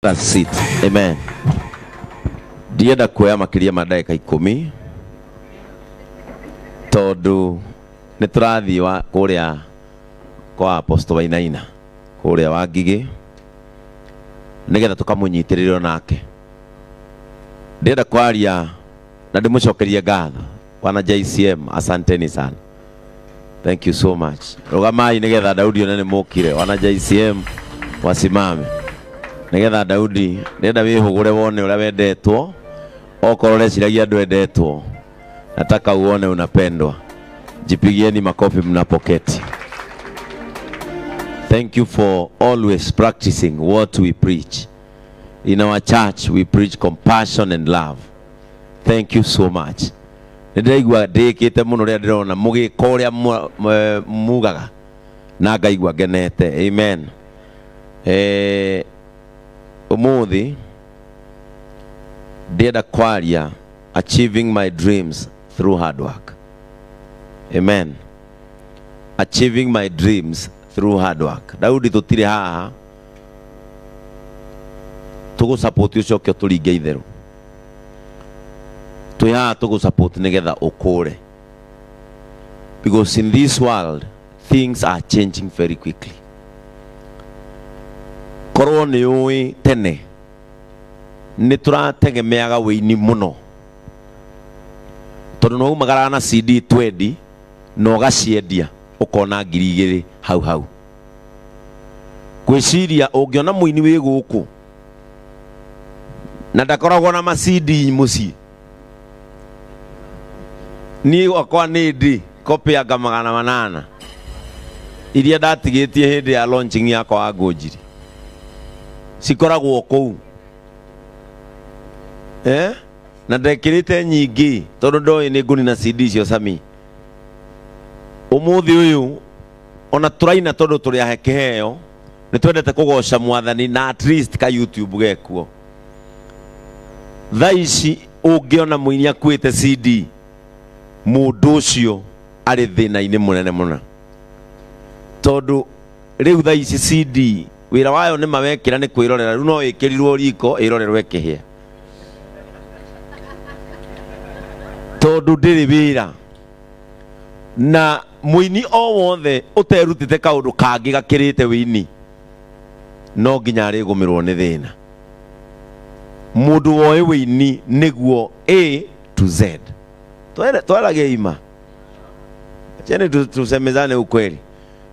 That's it. Amen. Ndienda kuoya makiria ma ndagĩka 10 tondu nĩ tũrathiĩ wa kũrĩa kwa Apostle Wainaina kũrĩa wa Ngigĩ nĩgetha tũkamũnyitĩrĩre nake. Ndienda kwaria na ndĩmũcokerie ngatho wana JCM, asanteni sana. Thank you so much. Rugamai nĩgetha Daudi one nĩ mũkire. Wana JCM wasimame nĩgetha Daudi ndenda wĩhũgũre wone ũrĩa wendetwo, okorwo ũreciragia ndwendetwo, nataka uone unapendwa. Jipigieni makofi mnapoketi. Thank you for always practicing what we preach. In our church we preach compassion and love. Thank you so much. Nĩndĩraigua ndĩkĩte mũno rĩrĩa ndĩrona mũgĩka ũrĩa mugaga na ngaigua ngenete. Amen. Ũmũthĩ ndĩrenda kwaria achieving my dreams through hard work. Amen. Achieving my dreams through hard work. Daudi tũtirĩ haha tũgũ support ũcoke ũtũringe itherũ. Twĩ haha tũgũ support nĩgetha ũkũre. Because in this world things are changing very quickly. Korwo nĩ ũĩ tene nĩ tũrategemeaga wĩini mũno, tondũ no umagaraga na CD 20 na ũgaciendia ũkona 2000 hau hau. Gwĩciria ũngĩona mũini wĩ gũkũ na ndakoragwo na ma CD mũciĩ, niĩ gwakwa nĩ ndĩ copy anga 800 iria ndatigĩtie hĩndĩ ya launching yakwa wa Ngũnjiri, cikoragwo kũu. Na ndekĩrĩte nyingĩ tondũ ndoĩ nĩ ngũnina CD icio Sami. Ũmũthĩ ũyũ ona tũraina tondũ tũrĩ ahe kĩheo, nĩ twendete kũgoca mwathani na at least ka YouTube gekuo. Thaa ici ũngĩona mũini akuĩte CD, mũndũ ũcio arĩ thĩna-inĩ mũnene mũno, tondũ rĩu thaa ici CD wĩra wayo nĩ mawekĩra nĩ kwĩrorera, rĩu no ĩkĩrirwo riko ĩrorerwo ĩkĩhĩa, tondũ ndĩrĩ wĩra. Na mũini o wothe ũterutĩte kaũndũ kangĩ gakĩrĩte wĩini no nginya arĩgũmĩrwo nĩ thĩna. Mũndũ woĩ wĩini nĩguo A to Z. Twaragie ima, acheni tusemezane ukweli.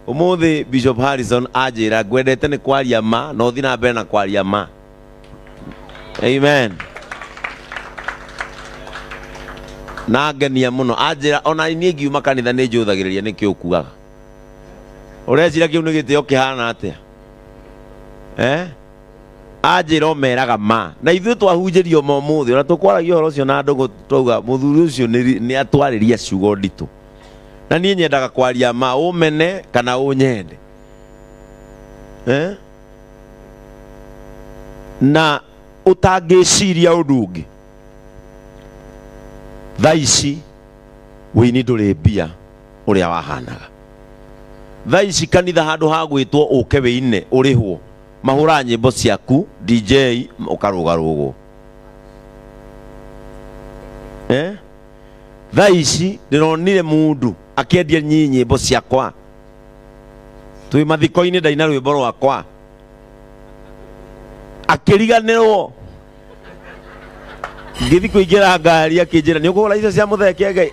Ũmũthĩ Bishop Harrison anjĩra ngwendete nĩ kwaria ma na ũthiĩ na mbere na kwaria ma. Amen. Na ngenia mũno anjĩra ona niĩ ngiuma kanitha nĩ njũthagĩrĩria nĩkĩ ũkuaga. Ũreciria kĩu nĩ gĩtĩo kĩhana atĩa? Anjĩra ũmeraga ma. Na ithuĩ twahunjĩrio ma ũmũthĩ, ona tũkwaragia ũhoro ũcio na ndũgũ twauga mũthuri ũcio nĩ atwarĩria ciugo nditũ. Na niĩ nyendaga kwaria ma, ũmene kana ũnyende. Na ũtangĩciria ũndũ ũngĩ, thaa ici wĩini ndũrĩ mbia ũrĩa wahanaga. Thaa ici kanitha handũ ha gwĩtwo ũke wĩine ũrĩhwo, mahũraga nyĩmbo ciaku DJ ũkarũgarũgwo. Thaa ici ndĩronire mũndũ akĩendia nyĩmbo ciakwa twĩ mathiko-inĩ, ndaina rwĩmbo rwakwa akĩriganĩrwo. Ngĩthiĩ kũingĩra ngari akĩnjĩra nĩ ũkũgũra icio cia mũthee Kĩengei.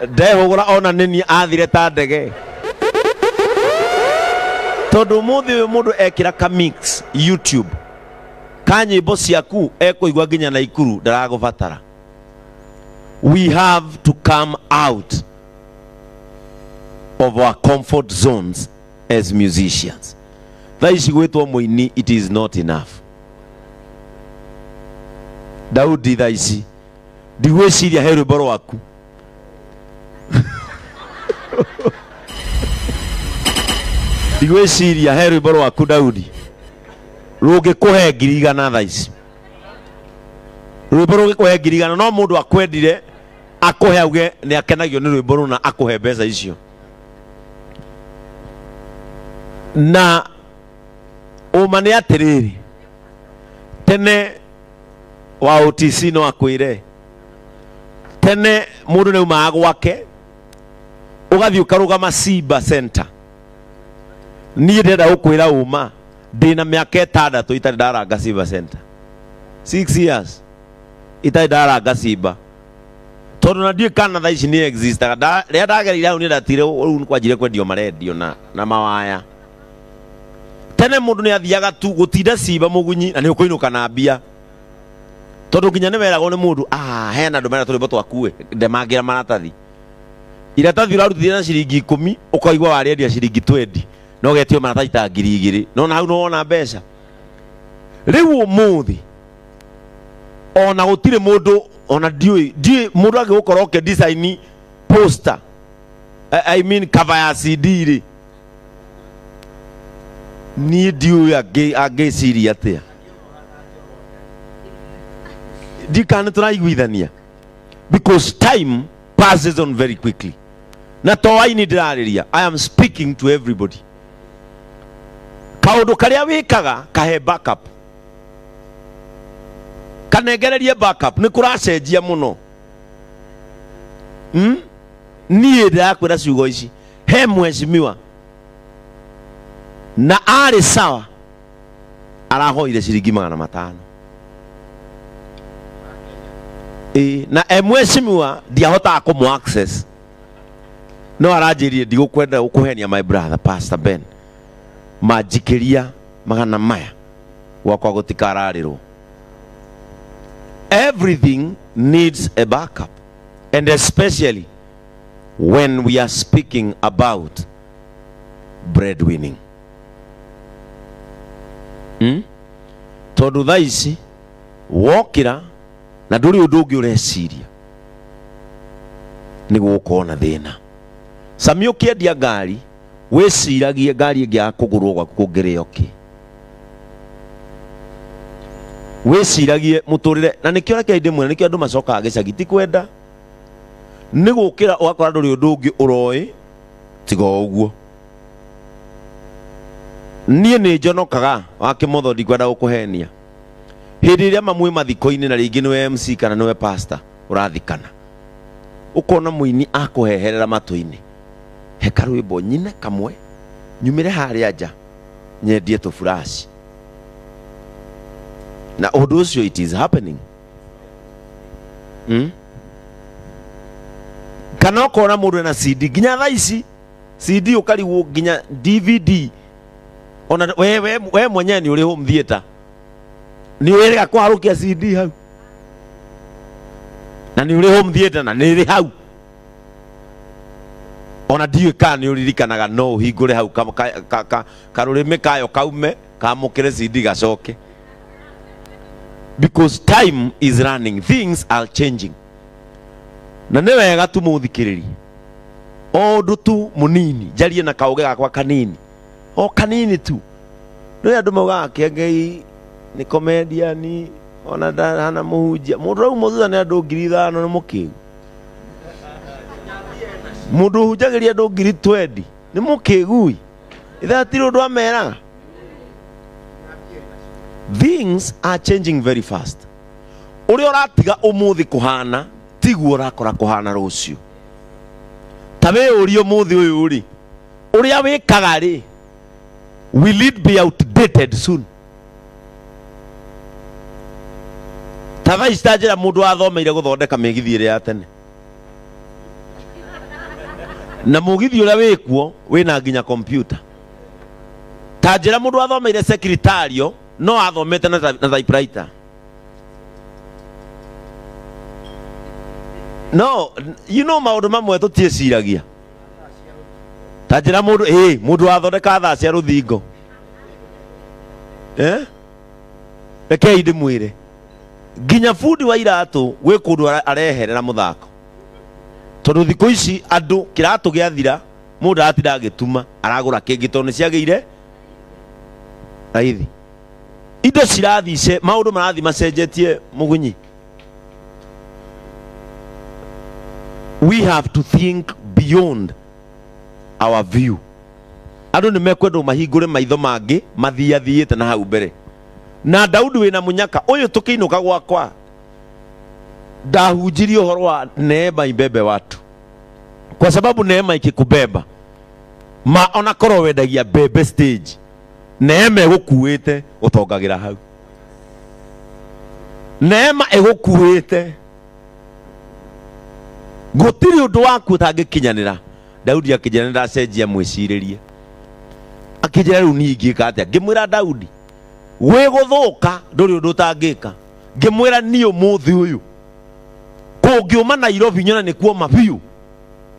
Ndehũgũra ona nĩ niĩ athire ta ndege. Tondũ ũmũthĩ ũyũ mũndũ ekĩra ka mix YouTube ka nyĩmbo ciaku ekũigua nginya Naikuru ndaragũbatara. We have to come out of our comfort zones as musicians. Thaa ici gwĩtwo mũini it is not enough. Daudi thaa ici ndigwĩciria he rwĩmbo rwaku. Ndigwĩciria he rwĩmbo rwaku Daudi rũngĩkũhe 100,000 thaa ici. Rwĩmbo rũngĩkũhe 100,000 no mũndũ akwendire akũhe auge nĩ akenagio nĩ rwĩmbo rũna akũhe mbeca icio. Na ũma nĩ atĩrĩrĩ, Tene wa OTC no akwire. Tene mundu ni gwake ugathi ukarugama Simba Center. Niĩ ndĩrenda gũkwĩra ũma ndĩna mĩaka 6 itarĩ ndaranga Simba Center. 6 years itarĩ ndaranga Simba. Tondũ na ndiũĩ kana thaa ici nĩ existaga. Rĩrĩa ndagereire hau nĩ ndatire rĩu kwanjire kwendio marendio na mawaya. Tene mũndũ nĩ athiaga tu gũtinda Simba mũgunyi na nĩ ũkũinũka na mbia. Tondũ nginya nĩ weragwo nĩ mũndũ hena andũ mena tũrwĩmbo twaku ndemangĩra maratathi. Iratathi ũrarutithia na ciringi 10 ũkaigua warĩendia ciringi 20 no getio maratathi ta 2000 no na hau no wona mbeca. Rĩu ũmũthĩ ona gũtirĩ mũndũ ona ndiũĩ mũndũ angĩgũkorwo ũkĩ design poster, I mean cover ya CD rĩ, niĩ ndiũĩ angĩciria atĩa. Ndikana tũraiguithania because time passes on very quickly. Na to aini ndĩrarĩria, I am speaking to everybody. Kaũndũ karĩa wĩkaga kahe backup, kanengererie backup, nĩ kũracenjia mũno. Niĩ ndĩrakwĩra ciugo ici, he mheshimiwa na arĩ sawa arahoire ciringi 500. Na mheshimiwa ndiahotaga kũmũ access, no aranjĩrire ndigũkwenda gũkũhenia my brother Pastor Ben, manjikĩria 100 maya gwakwa gũtikararĩrwo. Everything needs a backup, and especially when we are speaking about breadwinning. Tondũ thaa ici wokĩra na ndũrĩ ũndũ ũngĩ ũreciria nĩ gũgũkorwo na thĩna. Sami ũkĩendia ngari wĩciragie ngari ĩngĩ ya kũgũrwo gwaku kũngĩrĩo kĩ. Wĩciragie mũtũrĩre, na nĩkĩo reke ndĩmwĩre, nĩkĩo andũ macokaga gĩcagi ti kwenda, nĩ gũkĩra ũgakora ndũrĩ ũndũ ũngĩ ũroĩ tiga o ũguo. Niĩ nĩ njonokaga wa kĩmotho, ndikwenda gũkũhenia. Hĩndĩ ĩrĩa mamwĩ mathiko-inĩ na rĩngĩ nĩwe MC kana nĩwe pastor ũrathikana, ũkona mũini akũheherera matũ-inĩ, he karwĩmbo nyine kamwe nyumĩre harĩa nja nyendie tũburaci. Na ũndũ ũcio it is happening. Kana ũkona mũndũ ena CD nginya thaa ici CD ũkarigwo nginya DVD, ona we mwenyewe nĩ ũrĩ home theater nĩ wĩrĩga kũharũkia CD hau, na nĩ ũrĩ home theater na nĩ ĩrĩ hau, ona ndiũĩ kana nĩ ũririkanaga no ũhingũre hau karũrĩmĩ kayo kaume kamũkĩre CD gacoke. Because time is running, things are changing. Na nĩ wega tu mũthikĩrĩrie o ũndũ tu mũnini, njarie na kaũgĩ gakwa kanini, o kanini tu. Nĩ andũ maugaga Kĩengei nĩ comedian, ona ndahana mũhunjia. Mũndũ ũrauma thutha nĩ andũ 5,000 nĩ mũkĩgu. Mũndũ ũhunjagĩria andũ 20,000 nĩ mũkĩgui. Ithe hatirĩ ũndũ ameraga. Things are changing very fast. Ũrĩa ũratiga ũmũthĩ kũhana tiguo ũrakora kũhana rũciũ. Ta wĩyũrie ũmũthĩ ũyũ rĩ, ũrĩa wĩkaga rĩ, will it be outdated soon? Ta thaa ici ta njĩra mũndũ wathomeire gũthondeka mĩgithi ĩrĩa ya tene, na mũgithi ũrĩa wĩkuo wĩna nginya computer. Ta njĩra mũndũ wathomeire secretarial no athomete na typewriter. No, you know maũndũ mamwe tũtiĩciragia. Ta njĩra mũndũ, mũndũ wathondeka thaa cia rũthingo. Rekei ndĩmwĩre, nginya bundi wa iratũ gwĩ kũndũ areherera mũthako. Tondũ thikũ ici andũ kĩratũ gĩathira mũndũ aratinda agĩtuma aragũra kĩngĩ tondũ nĩ ciagĩire raithi. Indo cirathiĩ, maũndũ marathiĩ macenjetie mũgunyi. We have to think beyond our view. Andũ nĩ mekwendwo mahingũre maitho mangĩ mathiathiĩte na hau mbere. Na Daudi wina munyaka uyu tukiinuka gwakwa ndahunjirie uhoro wa neema ibebe watu, kwa sababu neema ikikubeba ma ona korwo wendagia bebe stage, neema igukuite utongagira hau, neema igukuite gutiri undu waku utangikinyanira. Daudi akinjanira acenjia mwiciririe, akinjira riu ni ingika atia. Ngimwira Daudi wi guthuka nduri undu utangika. Ngimwira ni umuthi uyu kungiuma Nairobi nyona ni kuoma biu,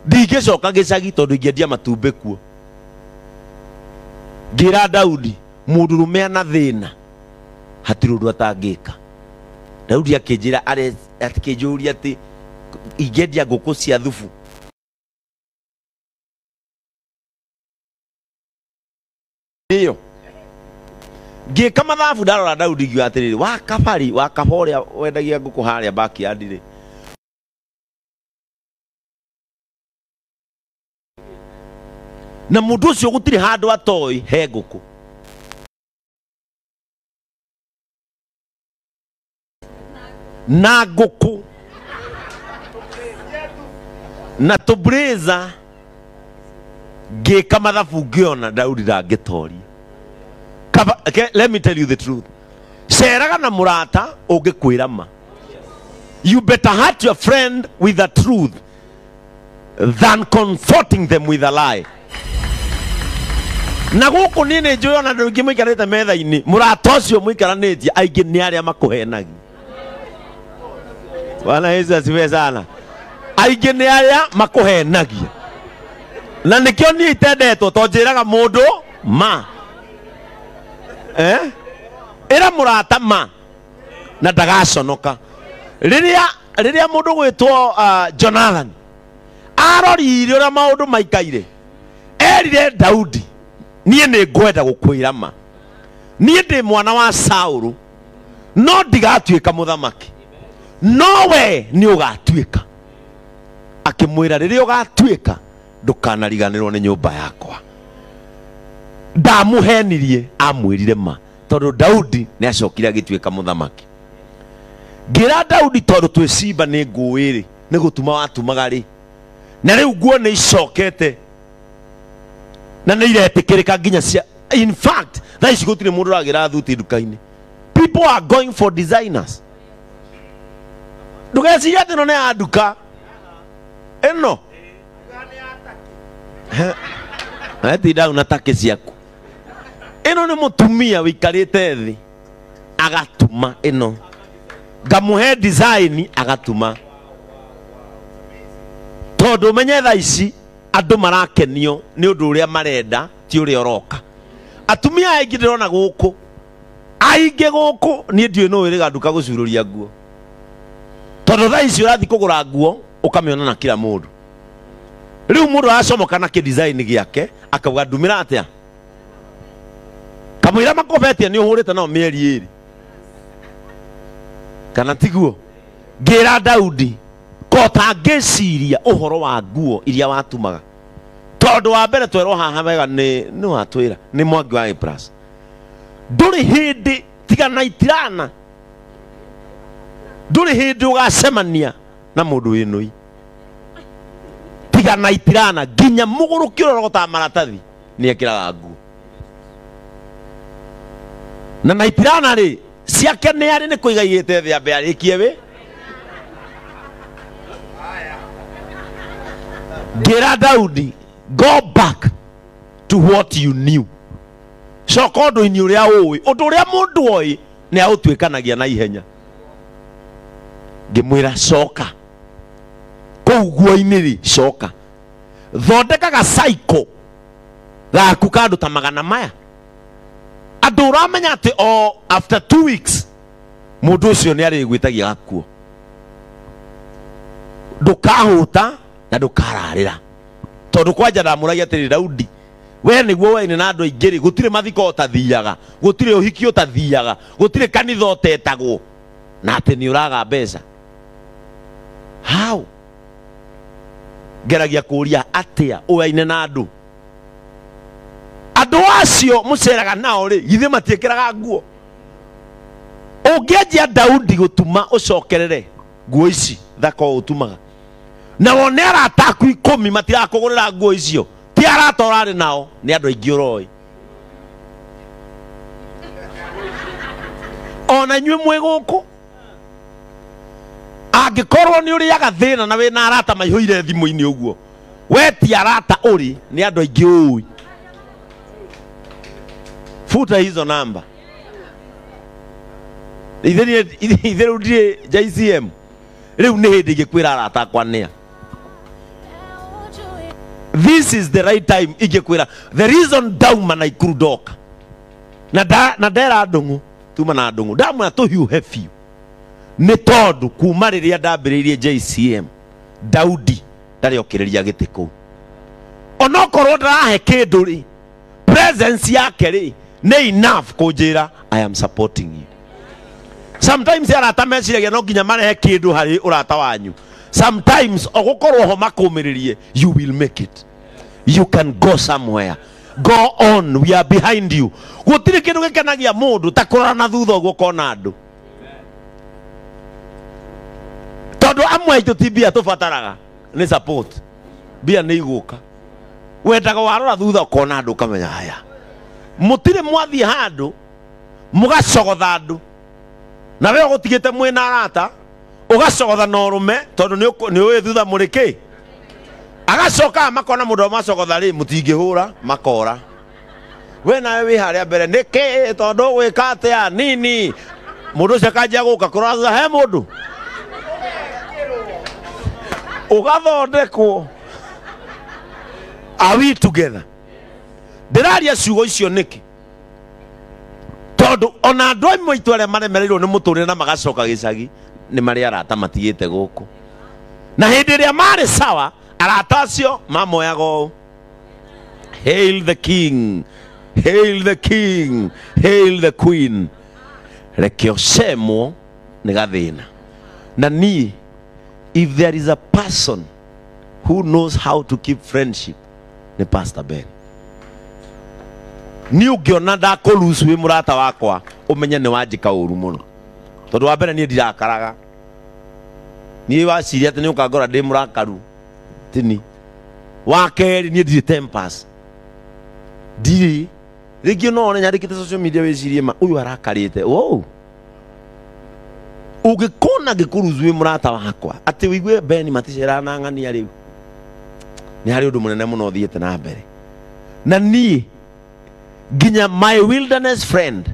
ndingicoka gicagi tondu ingĩendia matumbĩ kuo. Ngira Daudi mundurume ana thina hatiri undu atangika. Daudi akinjira akinjũria ati ingĩendia ngũkũ cia thubu iyo. Ngĩka mathabu ndarora Daudi ngiuga atĩrĩrĩ, wa kabari wa kaba ũrĩa wendagia ngũkũ harĩa backyard rĩ, na mundu ucio gutiri handu atoi he nguku. Na nguku na tubreza. Ngika mathabu ngiona Daudi ndangitoria. Okay, let me tell you the truth. Ceraga na murata ungikwira ma. You better hurt your friend with the truth than comforting them with a lie. Na guku ni ni njũĩ ona andũ aingĩ mũikarĩte metha-inĩ, mũrata ũcio mũikaranĩtie aingĩ nĩ arĩa makũhenagia. Bwana Yesu asifiwe sana. Aingĩ nĩ arĩa makũhenagia. Na nĩkĩo niĩ itendetwo to njĩraga mũndũ ma. Ĩra mũrata ma na ndagaconoka. Rĩrĩa mũndũ gwĩtwo Jonathan arorire ũrĩa maũndũ maikaire, erire Daudi, niĩ nĩ ngwenda gũkwĩra ma, niĩ ndĩ mwana wa Saũlũ no ndigatuĩka mũthamaki, no we nĩ ũgatuĩka. Akĩmwĩra rĩrĩa ũgatuĩka ndũkanariganĩrwo nĩ nyũmba yakwa. Ndamũhenirie, amwĩrire ma, tondũ Daudi nĩ acokire agĩtuĩka mũthamaki. Ngĩra Daudi tondũ twĩ cimba nĩ ngũĩ rĩ, nĩ gũtuma watumaga rĩ, na rĩu nguo nĩ icokete na nĩ iretĩkĩrĩka nginya cia, in fact thaa ici gũtirĩ mũndũ ũragĩra thuti nduka-inĩ. People are going for designers. Ndũgecirie atĩ ĩno nĩ ya nduka ĩno tinda una takĩ ciaku. Ĩno nĩ mũtumia wĩikarĩte thĩ agatuma ĩno, ngamũhe design agatuma, tondũ ũmenye thaa ici andũ marakenio nĩ ũndũ ũrĩa marenda ti ũrĩa ũroka. Atumia aingĩ ndĩrona gũkũ, aingĩ gũkũ niĩ ndiũĩ nũ wĩrĩga nduka gũcurũria nguo, tondũ thaa ici ũrathiĩ kũgũra nguo ũkamĩona na kila mũndũ. Rĩu mũndũ aracomoka na kĩdesign gĩake akauga ndumĩra atĩa, kamũira makobetie nĩ ũhũrĩte nao mĩeri ĩrĩ kana tiguo. Ngĩra Daudi kota ngĩciria ũhoro wa nguo iria watumaga, tondũ wa mbere twerwo haha wega nĩ watwĩra nĩ Mwangi wa A+. Ndũrĩ hĩndĩ tiga na itirana, ndũrĩ hĩndĩ ũgacemania na mũndũ wĩ nũi tiga na itirana, nginya mũgũrũki ũrĩa ũrogotaga maratathi nĩ ekĩraga nguo. Na itirana rĩ ciake nĩ arĩ nĩ kũiga igĩte thĩ ambe arĩkie wĩ. Ngĩra Daudi, go back to what you knew. Coka ũndũ-inĩ ũrĩa ũĩ, ũndũ ũrĩa mũndũ oĩ nĩ aũtuĩkanagia na ihenya. Ngĩmwĩra coka kũu nguo-inĩ rĩ, coka thondekaga cycle gaku ka andũ ta magana maya, andũ ũramenya atĩ o after 2 weeks mũndũ ũcio nĩ arĩgwĩtagia gakuo. Ndũkahũta na ndũkararĩra, tondũ kwanja ndamũragia atĩrĩ, Daudi we nĩguo weine na andũ aingĩ rĩ, gũtirĩ mathiko ũtathiaga, gũtirĩ ũhiki ũtathiaga, gũtirĩ kanitha ũtetagwo, na atĩ nĩ ũraga mbeca. How? Ngeragia kũria atĩa ũyaine na andũ? Andũ acio mũceraga nao rĩ, githĩ matiĩkĩraga nguo? Ũngĩanjia Daudi gũtuma ũcokerere nguo ici thaka ũtumaga na wone arata aku 10 matirakũgũrĩra nguo icio, ti arata ũrarĩ nao, nĩ andũ aingĩ ũroĩ. Ona inyuĩ mwĩ gũkũ angĩkorwo nĩ ũrĩaga thĩna na wĩna arata maihũire thimũ-inĩ ũguo, we ti arata ũrĩ, nĩ andũ aingĩ ũĩ. Futa hizo namba. Ithe rĩu ndirĩ JCM, rĩu nĩ hĩndĩ ingĩkwĩra arata akwa nĩa. This is the right time ingĩkwĩra the reason ndauma Naikuru ndoka na ndera ndũng'ũ, tuma na ndũng'ũ ndamwĩra tũhiũhe biũ, nĩ tondũ kuma rĩrĩa ndambĩrĩirie JCM Daudi ndarĩ okĩrĩria gĩtĩ kũu. Onokorwo ndarahe kĩndũ rĩ, presence yake rĩ nĩ enough kũnjĩra I am supporting you. Sometimes arata meciragia no nginya marehe kĩndũ harĩ ũrata wanyu. Sometimes ogũkorwo ho makũmĩrĩrie, you will make it, you can go somewhere, go on, we are behind you. Gũtirĩ kĩndũ gĩkenagia mũndũ ta kũrora na thutha ũguo ũkona andũ, tondũ amwe aitũ ti mbia tũbataraga, nĩ support. Mbia nĩ igũka, wendaga warora thutha ũkona andũ ũkamenya haya mũtirĩ mwathiĩ handũ mũgacogotha andũ, na we ũgũtigĩte mwĩna arata ũgacogotha na ũrũme tondũ nĩ ũĩ thutha mũrĩ kĩ. Agacoka makona mũndũ macogotha rĩ mũtingĩhũra makora, we nawe wĩ harĩa mbere nĩkĩ tondũ ũgwĩka atĩa nini, mũndũ ũcio akanjia gũka kũrora thutha he mũndũ ũgathondekwo. Are we together? Ndĩraria ciugo icio nĩkĩ? Tondũ ona andũ amwe aitũ arĩa maremereirwo nĩ mũtũrĩre na magacoka gĩcagi nĩ marĩ arata matigĩte gũkũ, na hĩndĩ ĩrĩa marĩ sawa arata acio mamoyaga ũũ, hail the king, hail the king, hail the queen. Reke ũcemwo nĩ gathĩna. Na niĩ, if there is a person who knows how to keep friendship, nĩ Pastor Ben. Niĩ ũngĩona ndakũrucu wĩ mũrata wakwa, ũmenye nĩ wanjĩka ũru mũno, tondũ wa mbere niĩ ndirakaraga. Niĩ waciria atĩ nĩ ũkangora ndĩ mũrakaru, tini. Wa kerĩ niĩ ndirĩ tempers, ndirĩ. Rĩngĩ no one nyandĩkĩte social media wĩcirie ma ũyũ arakarĩte. Wow, ũngĩkona ngĩkũrucu wĩ mũrata wakwa atĩ ũigue Ben maticerana ng'ania rĩu, nĩ harĩ ũndũ mũnene mũno ũthiĩte na mbere. Na niĩ nginya my wilderness friend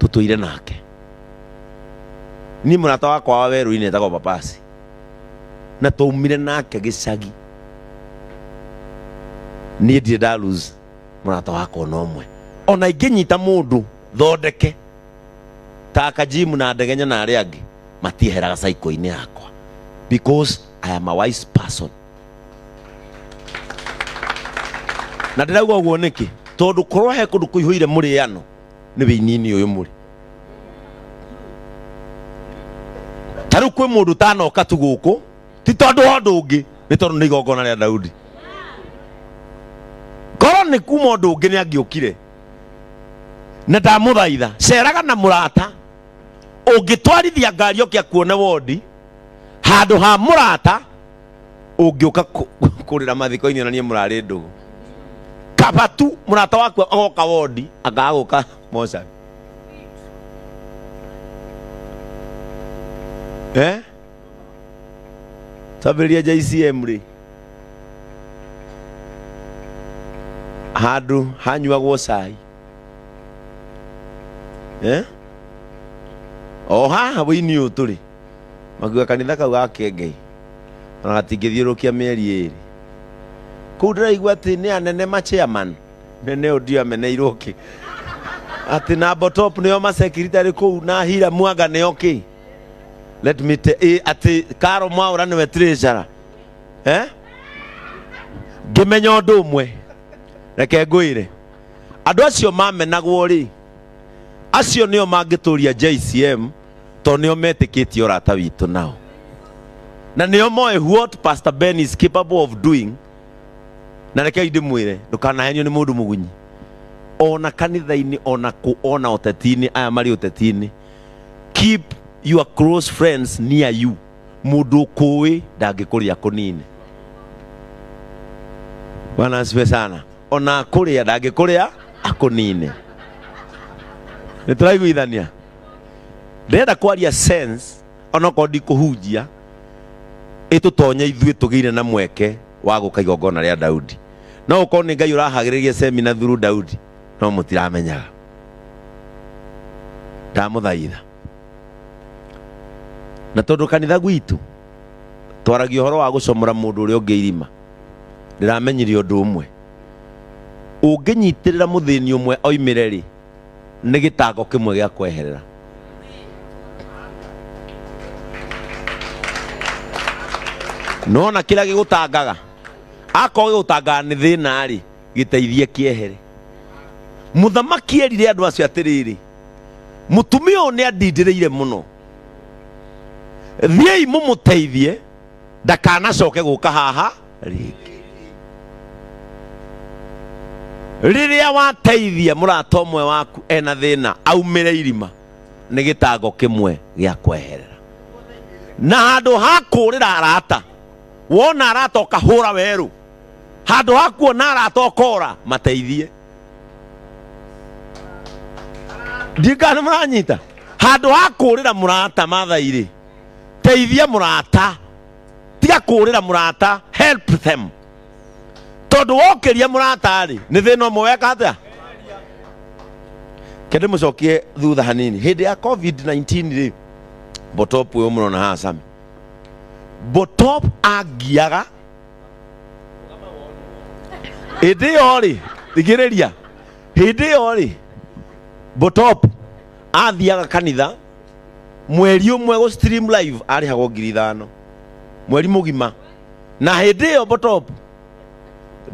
tũtũire nake. Niĩ mũrata wakwa wa werũ-inĩ etagwo Papasi, na twaumire nake gĩcagi. Niĩ ndirĩ nda lose mũrata wakwa ona ũmwe. Ona ingĩnyita mũndũ thondeke ta Kajimu na Ndegenya na arĩa angĩ, matieheraga cycle-inĩ yakwa, because I am a wise person. Na ndĩrauga ũguo nĩkĩ? Tondũ korwo he kũndũ kũihũire mũrĩano nĩ wĩinini ũyũ mũrĩ. Ta rĩu kwĩ mũndũ ũtanoka tu gũkũ, ti tondũ wa ũndũ ũngĩ, nĩ tondũ nĩ igongona rĩa Daudi. Korwo nĩ kuma ũndũ ũngĩ nĩ angĩũkire. Na ndamũthaitha, ceraga na mũrata ũngĩtwarithia ngari ũke akuone wondi, handũ ha mũrata ũngĩũka kũrĩra mathiko-inĩ ona niĩ mũrarĩ ndũgũ. Kaba tu mũrata waku agoka wondi akaga gũka mocarĩ. Twambĩrĩria JCM rĩ, handũ hanyuagwo cai. O haha wĩini ũyũ tũrĩ, makiuga kanitha kau ga Kĩengei ona gatingĩthiũrũrũkia mĩeri ĩrĩ. Kũu ndĩraigua atĩ nĩ anene ma chairman, nene ũyũ ndiũĩ ameneirwo kĩ, atĩ na Botop nĩo ma secretary kũu, na Hira Mwanga nĩo kĩ. Let me tell atĩ Karo Mwaũra nĩwe treasurer. Ngĩmenya ũndũ ũmwe, reke ngwĩre, andũ acio mamenagwo rĩ, acio nĩo mangĩtũria JCM, tondũ nĩo metĩkĩtie ũrata witũ nao, na nĩo moĩ what Pastor Ben is capable of doing. Na reke ndĩmwĩre, ndũkanahenio nĩ mũndũ mũgunyi, ona kanitha-inĩ, ona kũ, ona ũteti-inĩ, aya marĩ ũteti-inĩ. Keep your close friends near you. Mundu kuwi ndangikuria kunini. Bwana asifiwe sana. Ona kuria ndangikuria akunine. Nĩ tũraiguithania. Ndĩrenda kwaria sense onokorwo ndikũhunjia ĩtũtonye ithuĩ tũgĩire na mweke wa gũka igongona rĩa Daudi. No ũkorwo nĩ Ngai ũrahagĩrĩria semina through Daudi no mũtiramenyaga. Ndamũthaitha. Na tondũ kanitha gwitũ twaragia ũhoro wa gũcomora mũndũ ũrĩa ũngĩ irima, ndĩramenyire ũndũ ũmwe. Ũngĩnyitĩrĩra mũthĩni ũmwe oimĩre rĩ, nĩ gĩtango kĩmwe gĩa kweherera. Nona kĩrĩa gĩgũtangaga, akorwo gĩgũtangaga nĩ thĩna rĩ, gĩteithie kĩehere. Mũthamaki erire andũ acio atĩrĩrĩ, mũtumia ũyũ nĩ andindĩrĩire mũno, thiĩi mũmũteithie ndakanacoke gũka haha rĩngĩ. Rĩrĩa wateithia mũrata ũmwe waku ena thĩna aumĩre irima, nĩ gĩtango kĩmwe gĩa kweherera. Na handũ ha kũũrĩra arata, wona arata ũkahũra werũ, handũ ha kuona arata ũkora, mateithie. Ndikana mũranyita. Handũ ha kũũrĩra mũrata Maathai-rĩ, teithia mũrata, tiga kũũrĩra mũrata, help them. Tondũ wokĩria mũrata-rĩ, nĩ thĩna ũmwe weka atĩa? Kende mũcokie thutha hanini. Hĩndĩ ya COVID-19 rĩ, Botop ũyũ mũrona haha Sami, Botop angiaga hĩndĩ ĩyo rĩ, thikĩrĩria, hĩndĩ ĩyo rĩ, Botop athiaga kanitha mweri ũmwe gũ stream live arĩhagwo 5,000 mweri mũgima. Na hĩndĩ ĩyo Botop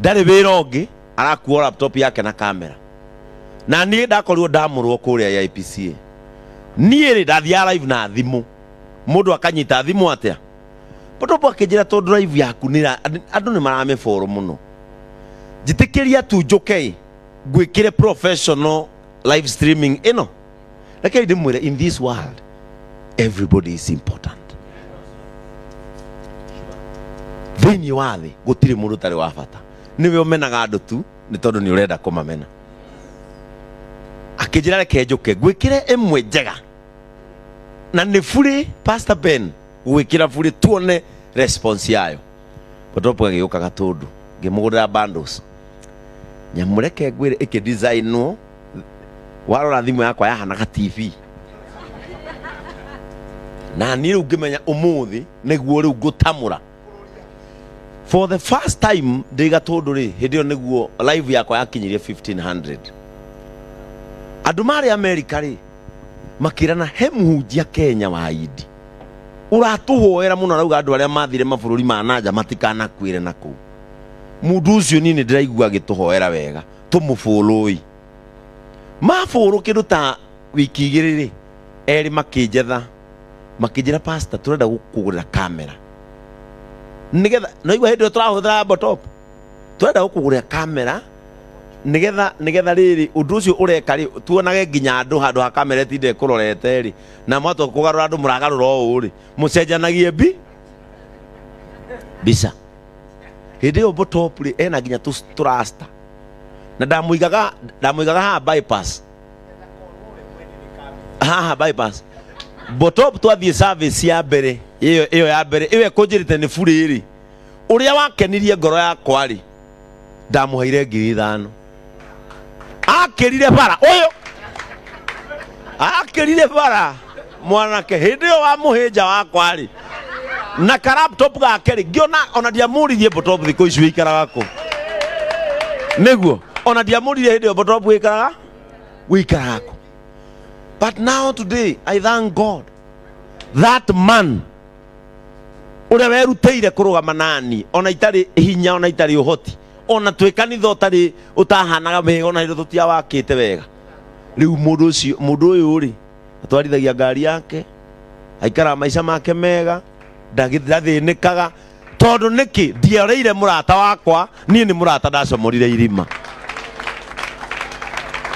ndarĩ wĩra ũngĩ, arakuo laptop yake na kamera. Na niĩ ndakorirwo ndamũrwo kũrĩa IPCA. Niĩ rĩ ndathiaga live na thimũ, mũndũ akanyita thimũ atĩa? Botop akĩnjĩra tondũ live yaku nĩ andũ nĩ maramĩboro mũno, njĩtĩkĩria tu njũke ngwĩkĩre professional live streaming ĩno. Reke ndĩmwĩre, in this world everybody is important. Thĩinĩ wa thĩ gũtirĩ mũndũ ũtarĩ wa bata. Nĩwe ũmenaga andũ tu nĩ tondũ nĩ ũrenda kũmamena. Akĩnjĩra reke njũke ngwĩkĩre ĩmwe njega, na nĩ burĩ Pastor Ben gwĩkĩra burĩ tuone response yayo. Botop agĩũka Gatũndũ, ngĩmũgũrĩra bundles. Nyamũ reke ngwĩre ĩkĩdesignwo, warora thimũ yakwa yahanaga TV. Na niĩ rĩu ngĩmenya ũmũthĩ nĩguo rĩu ngũtamũra. For the first time ndĩ Gatũndũ rĩ, hĩndĩ ĩyo nĩguo live yakwa yakinyirie 1500. Andũ marĩ America rĩ, makĩrana he mũhunjia Kenya wa Indi ũratũhoera mũno, arauga andũ arĩa mathire mabũrũri ma nanja matikanakuĩre na kũu. Mũndũ ũcio niĩ nĩ ndĩraigua agĩtũhoera wega, tũmũbũrũi. Mabũrũ kĩndũ ta wiki igĩrĩ rĩ, erĩ makĩnjetha, makĩnjĩra pastor, tũrenda gũkũgũrĩra kamera nĩgetha, naigua hĩndĩ ĩyo tũrahũthĩra Botop, tũrenda gũkũgũrĩra kamera nĩgetha rĩrĩ ũndũ ũcio ũreka rĩ, tuonage nginya andũ handũ ha kamera ĩtinde ĩkũrorete rĩ, na mwatua kũgarũra andũ mũragarũra ũũ rĩ, mũcenjanagie mbica. Hĩndĩ ĩyo Botop rĩ, ena nginya tũrasta, na ndamũigaga haha bypass, haha bypass. Botop twathiĩ service ya mbere, ĩyo ya mbere, ĩyo ĩkũnjĩrĩte nĩ burĩ rĩ, ũrĩa wakenirie ngoro yakwa rĩ, ndamũheire 5,000. Akĩrire bara ũyũ, akĩrire bara mwanake hĩndĩ ĩyo wa mũhĩnja wakwa rĩ, na ka laptop gake rĩ, ngĩona ona ndiamũririe Botop thikũ ici wĩikaraga kũ. Nĩguo ona ndiamũririe hĩndĩ ĩyo Botop wĩikaraga kũ. But now today I thank God that man ũrĩa werutĩire kũrũgama nani ona itarĩ hinya ona itarĩ ũhoti ona twĩ kanitha ũtarĩ ũtahanaga wega ona hĩndĩ tũtiawakĩte wega. Rĩu mũndũ ũcio, mũndũ ũyũ rĩ, atwarithagia ngari yake, aikaraga maica make mega, ndathĩnĩkaga tondũ nĩkĩ ndioreire mũrata wakwa, niĩ nĩ mũrata ndacomorire irima.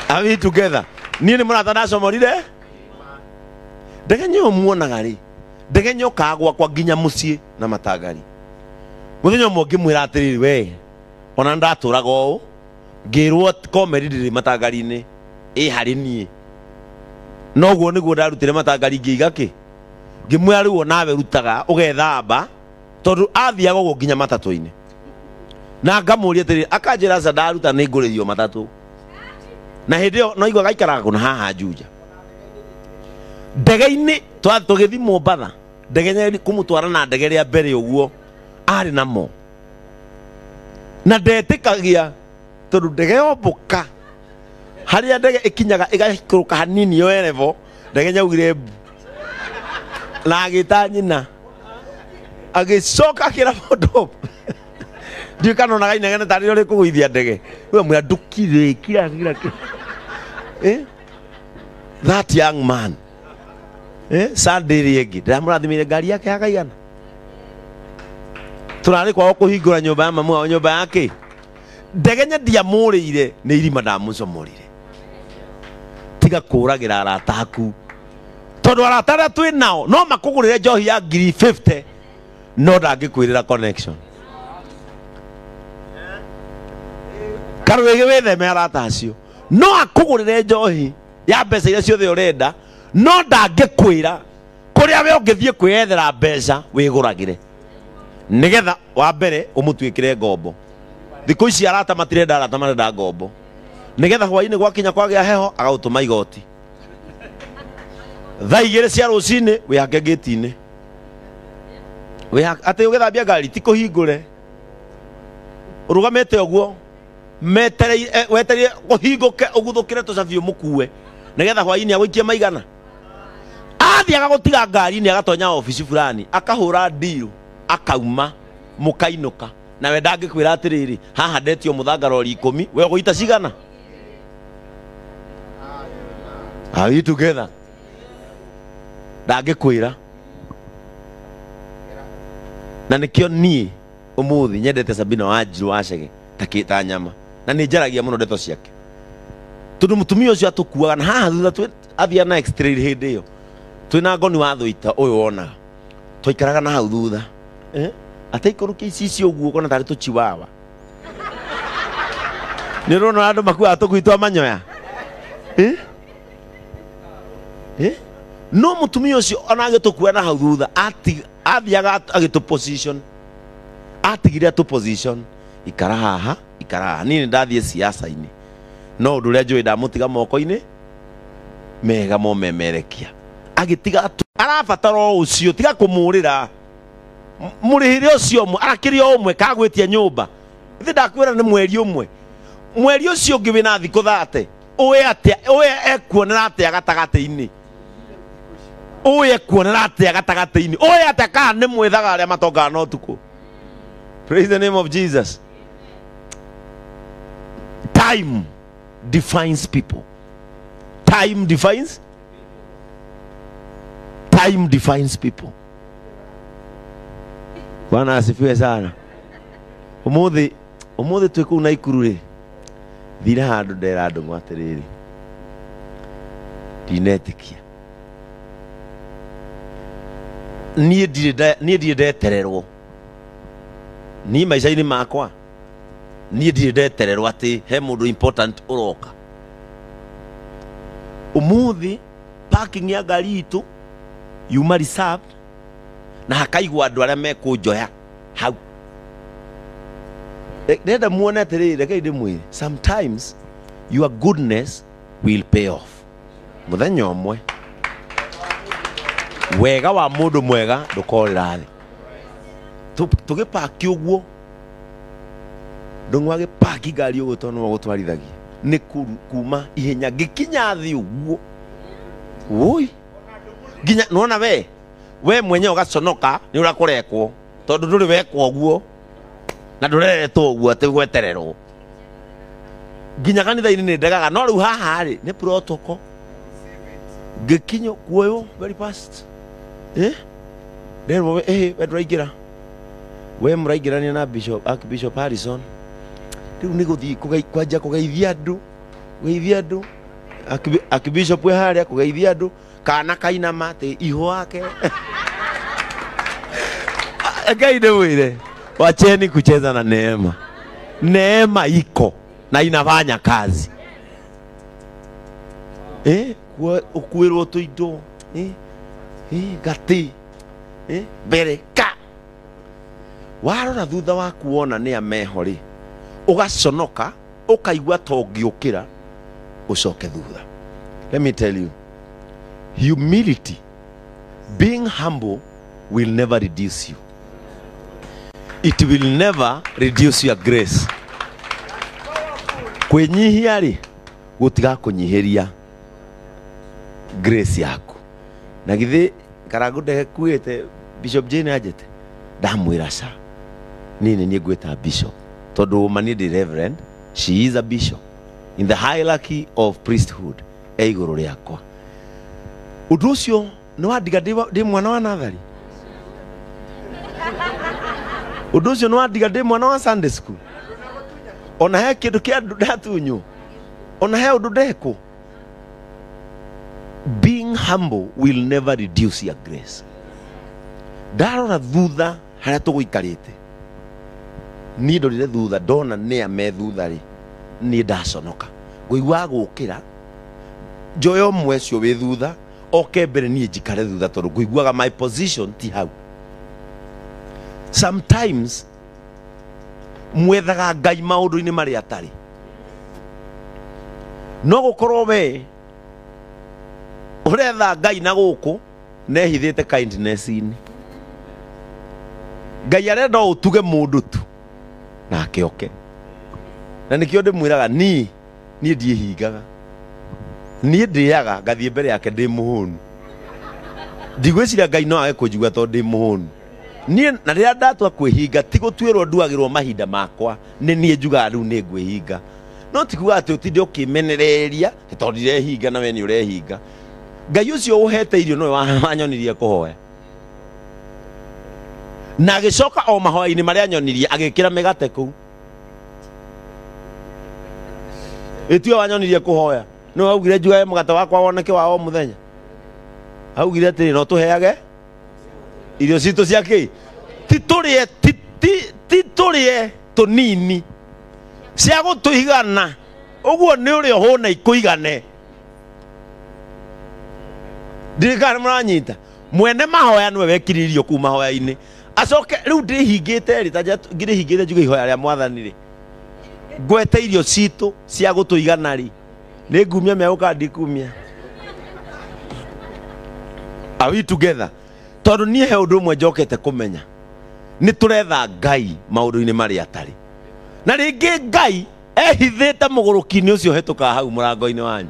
Are we together? Niĩ nĩ mũrata ndacomorire. Ndege ũyũ muonaga rĩ, ndege nyokaga gwakwa nginya mũciĩ na matangari. Mũthenya ũmwe ngĩmwĩra atĩrĩrĩ, we ona ndatũraga ũũ ngĩrwo comedy ndĩrĩ matangari-inĩ ĩ harĩ niĩ. Noguo nĩguo ndarutire matangari ngĩiga kĩ, ngĩmwĩra rĩu onawe rutaga ũgethamba, tondũ athiaga ũguo nginya matatũ-inĩ. Na ngamũria atĩrĩrĩ, akanjĩra aca ndaruta nĩ ngũrĩhio matatũ. Na hĩndĩ ĩyo no igua gaikaraga kũna haha Juja. Ndege-inĩ tũgĩthiĩ Mombatha, ndege nyeri kũmũtwara na ndege rĩa mbere ũguo arĩ namo. Na ndetĩkagia tondũ ndege yombũka harĩa ndege ĩkinyaga ĩgaikũrũka hanini yoe level, ndege nyaugire mbu. Na agĩta nyina. Agĩcoka akĩra mũndũ, ndiũĩ kana onaga inegene tarĩ rĩo rĩkũgũithia ndege. Rĩu amwĩra ndũkire, kira, kira, kira. That young man. Sunday ĩrĩa ĩngĩ ndĩramũrathimire ngari yake ya kaigana. Tũrarĩ kwao kũhingũra nyũmba ya mamu wao, nyũmba yake. Ndege nya ndiamũrĩire, nĩ irima ndamũcomorire. Tiga kũragĩra arata aku, tondũ arata arĩa twĩ nao no makũgũrĩre njohi ya ngiri 50, no ndangĩkwĩrĩra connection. Karwĩgĩ wĩtheme arata acio, no akũgũrĩre njohi ya mbeca iria ciothe ũrenda, no ndangĩkwĩra kũrĩa we ũngĩthiĩ kwĩyethera mbeca wĩgũragĩre, nĩgetha wa mbere ũmũtuĩkĩre ngombo. Thikũ ici arata matirenda arata, marenda ngombo, nĩgetha hwainĩ gwakinya kwagĩa heho agagũtũma igoti. Thaa igĩrĩ cia rũcinĩ wĩhake ngĩti-inĩ, atĩ ũgĩthambia ngari ti kũhingũre, ũrũgamĩte ũguo metereire, wetereire kũhingũke ũguthũkĩre tũcabi ũmũkue, nĩgetha hwainĩ agũikie maigana. Athiaga gũtiga ngari-inĩ agatonya obici fulani, akahũra deal, akauma, mũkainũka. Nawe ndangĩkwĩra atĩrĩrĩ, haha ndetio mũthanga rori 10, we ũgũita cigana? Are we together? Ndangĩkwĩra. Na nĩkĩo niĩ ũmũthĩ nyendete Sabina Wanjiru wa Chege ta kĩ ta nyama, na nĩ njaragia mũno ndeto ciake, tondũ mũtumia ũcio atũkuaga na haha thutha twĩ athia na X-ray hĩndĩ ĩyo twĩna ngoni wa thũita ũyũ wonaga twaikaraga na hau thutha, ateikũrũkia icicio ũguo ũkona tarĩ tũchiwawa. Nĩ ũrona andũ makuaga tũkui twa manyoya. No mũtumia ũcio ona agĩtũkua na hau thutha, athiaga agĩtũ position, atigire atũ position, ikara haha, ikara haha. Niĩ nĩ ndathiĩ siasa-inĩ, no ũndũ ũrĩa njũĩ ndamũtiga moko-inĩ mega momemerekia. Agĩtiga arabatara o ũcio, tiga kũmũrĩra. Mũrĩhĩre ũcio ũmwe, arakĩrĩ o ũmwe kagwĩtia nyũmba. Ithe ndakwĩra nĩ mweri ũmwe. Mweri ũcio ũngĩ wĩna thikũ 30. Ũĩ atĩa, ũĩ ekuonera atĩa gatagatĩ-inĩ? Ũĩ ekuonera atĩa gatagatĩ-inĩ? Ũĩ atĩa kana nĩ mwĩthaga arĩa matongaga na ũtukũ? Praise the name of Jesus. Time defines people. Time defines. Time defines people. Bwana asifiwe sana. Umuthi, umuthi twĩ kũu Naikuru rĩ, thire handũ ndera andũ atĩrĩrĩ, ndinetĩkia. Niĩ ndirĩ niĩ ndirĩ ndetererwo. Niĩ maica-inĩ makwa, niĩ ndirĩ ndetererwo atĩ he mũndũ important ũroka. Ũmũthĩ parking ya ngari itũ yuma reserved na hakaigwo andũ arĩa mekũnjoya hau. Ndĩrenda muone atĩrĩrĩ, rekei ndĩmwĩre, sometimes your goodness will pay off. Mũthenya ũmwe wega wa mũndũ mwega ndũkorĩra thĩ. Tũgĩpaki ũguo, ndũng'ũ agĩpaki ngari ũguo tondũ nĩwe ũgũtwarithagia, nĩ kuma ihenya ngĩkinya thĩ ũguo. Woi, nginya nĩwona we mwenyewe ũgaconoka nĩ ũrĩa kũrekwo, tondũ ndũrĩ wekwo ũguo na ndũreretwo ũguo atĩ gwetererwo. Nginya kanitha-inĩ nĩ ndegaga, no rĩu haha rĩ nĩ protocol. Ngĩkinya kuoywo very fast. Nderwo we, we ndũraingĩra. We mũraingĩrania na Bishop, Archbishop Harrison. Rĩu nĩ gũthiĩ kwanjia kũgeithia andũ, kũgeithia andũ. Archbishop we harĩa kũgeithia andũ. Kana kainama atä iho wake. Ngai ndĩmwĩre, wacheni kucheza na neema. Neema iko na inafanya kazi. Ukuĩrwo tũindo, gatĩ, mbere ka. Warora thutha waku wona nĩ ameho rĩ, ũgaconoka, ũkaigua ta ũngĩũkĩra, ũcoke thutha. Let me tell you, humility, being humble will never reduce you. It will never reduce your grace. Kwĩnyihia rĩ, gũtigakũnyihĩria grace yaku. Na githĩ Karangu ndekuĩte Bishop Jane anjĩte, ndamwĩra ca, niĩ nĩ niĩ ngwĩta bishop, tondũ ma niĩ ndĩ reverend, she is a bishop in the hierarchy of priesthood, e igũrũ rĩakwa. Ũndũ ũcio nĩ wandiga ndĩ mwana wa nathari. Ũndũ ũcio nĩ wandiga ndĩ mwana wa Sunday school. Ona he kĩndũ kĩa ndatunywo, ona he ũndũ ndekwo. Being humble will never reduce your grace. Ndarora thutha harĩa tũgũikarĩte, niĩ ndorire thutha ndona nĩa me thutha rĩ, niĩ ndaconoka. Ngũigua gũkĩra njoe ũmwe ũcio wĩ thutha oke mbere, niĩ njikare thutha, tondũ ngũiguaga my position ti hau. Sometimes mwethaga Ngai maũndũ-inĩ marĩa atarĩ. No gũkorwo we ũretha Ngai na gũkũ nehithĩte kindness-inĩ. Ngai arenda ũtuge mũndũ tu nake oke. Na nĩkĩo ndĩmwĩraga niĩ ndiĩhingaga. Niĩ ndĩaga ngathiĩ mbere yake ndĩ mũhũnu. Ndigwĩciria Ngai no age kũnjigua tondũ ndĩ mũhũnu. Niĩ na rĩrĩa ndatua kwĩhinga ti gũtuĩrwo nduagĩrwo mahinda makwa, nĩ niĩ njugaga rĩu nĩ ngwĩhinga. No ti kuga atĩ ũtinde ũkĩmenereria tondũ ndirehinga na we nĩ ũrehinga. Ngai ũcio ũhete irio nowe wanyonirie kũhoya. Na agĩcoka o mahoya-inĩ marĩa anyonirie agĩkĩra mĩgate kũu. Ĩtiwe wanyonirie kũhoya, nĩwe waugire njugage mũgate wakwa woneke wa o mũthenya. Augire atĩrĩ, no tũheage irio citũ cia kĩ? Ti tũrĩe, ti tũrĩe tũnini cia gũtũigana. Ũguo nĩ ũrĩa ũhũna ikũigane. Ndirikana mũranyita. Mwene mahoya nĩwe wekire irio kũu mahoya-inĩ. Acoke rĩu ndĩhingĩte rĩ, ta ngĩrĩhingĩte njuge ihoya rĩa mwathani rĩ, ngwete irio citũ cia gũtũigana rĩ, nĩ ngumia mĩago kana ndikumia? Are we together? Tondũ niĩ he ũndũ ũmwe njokete kũmenya, nĩ tũretha Ngai maũndũ-inĩ marĩa atarĩ. Na rĩngĩ Ngai ehithĩte mũgũrũki-inĩ ũcio ũhĩtũkaga hau mũrango-inĩ wanyu.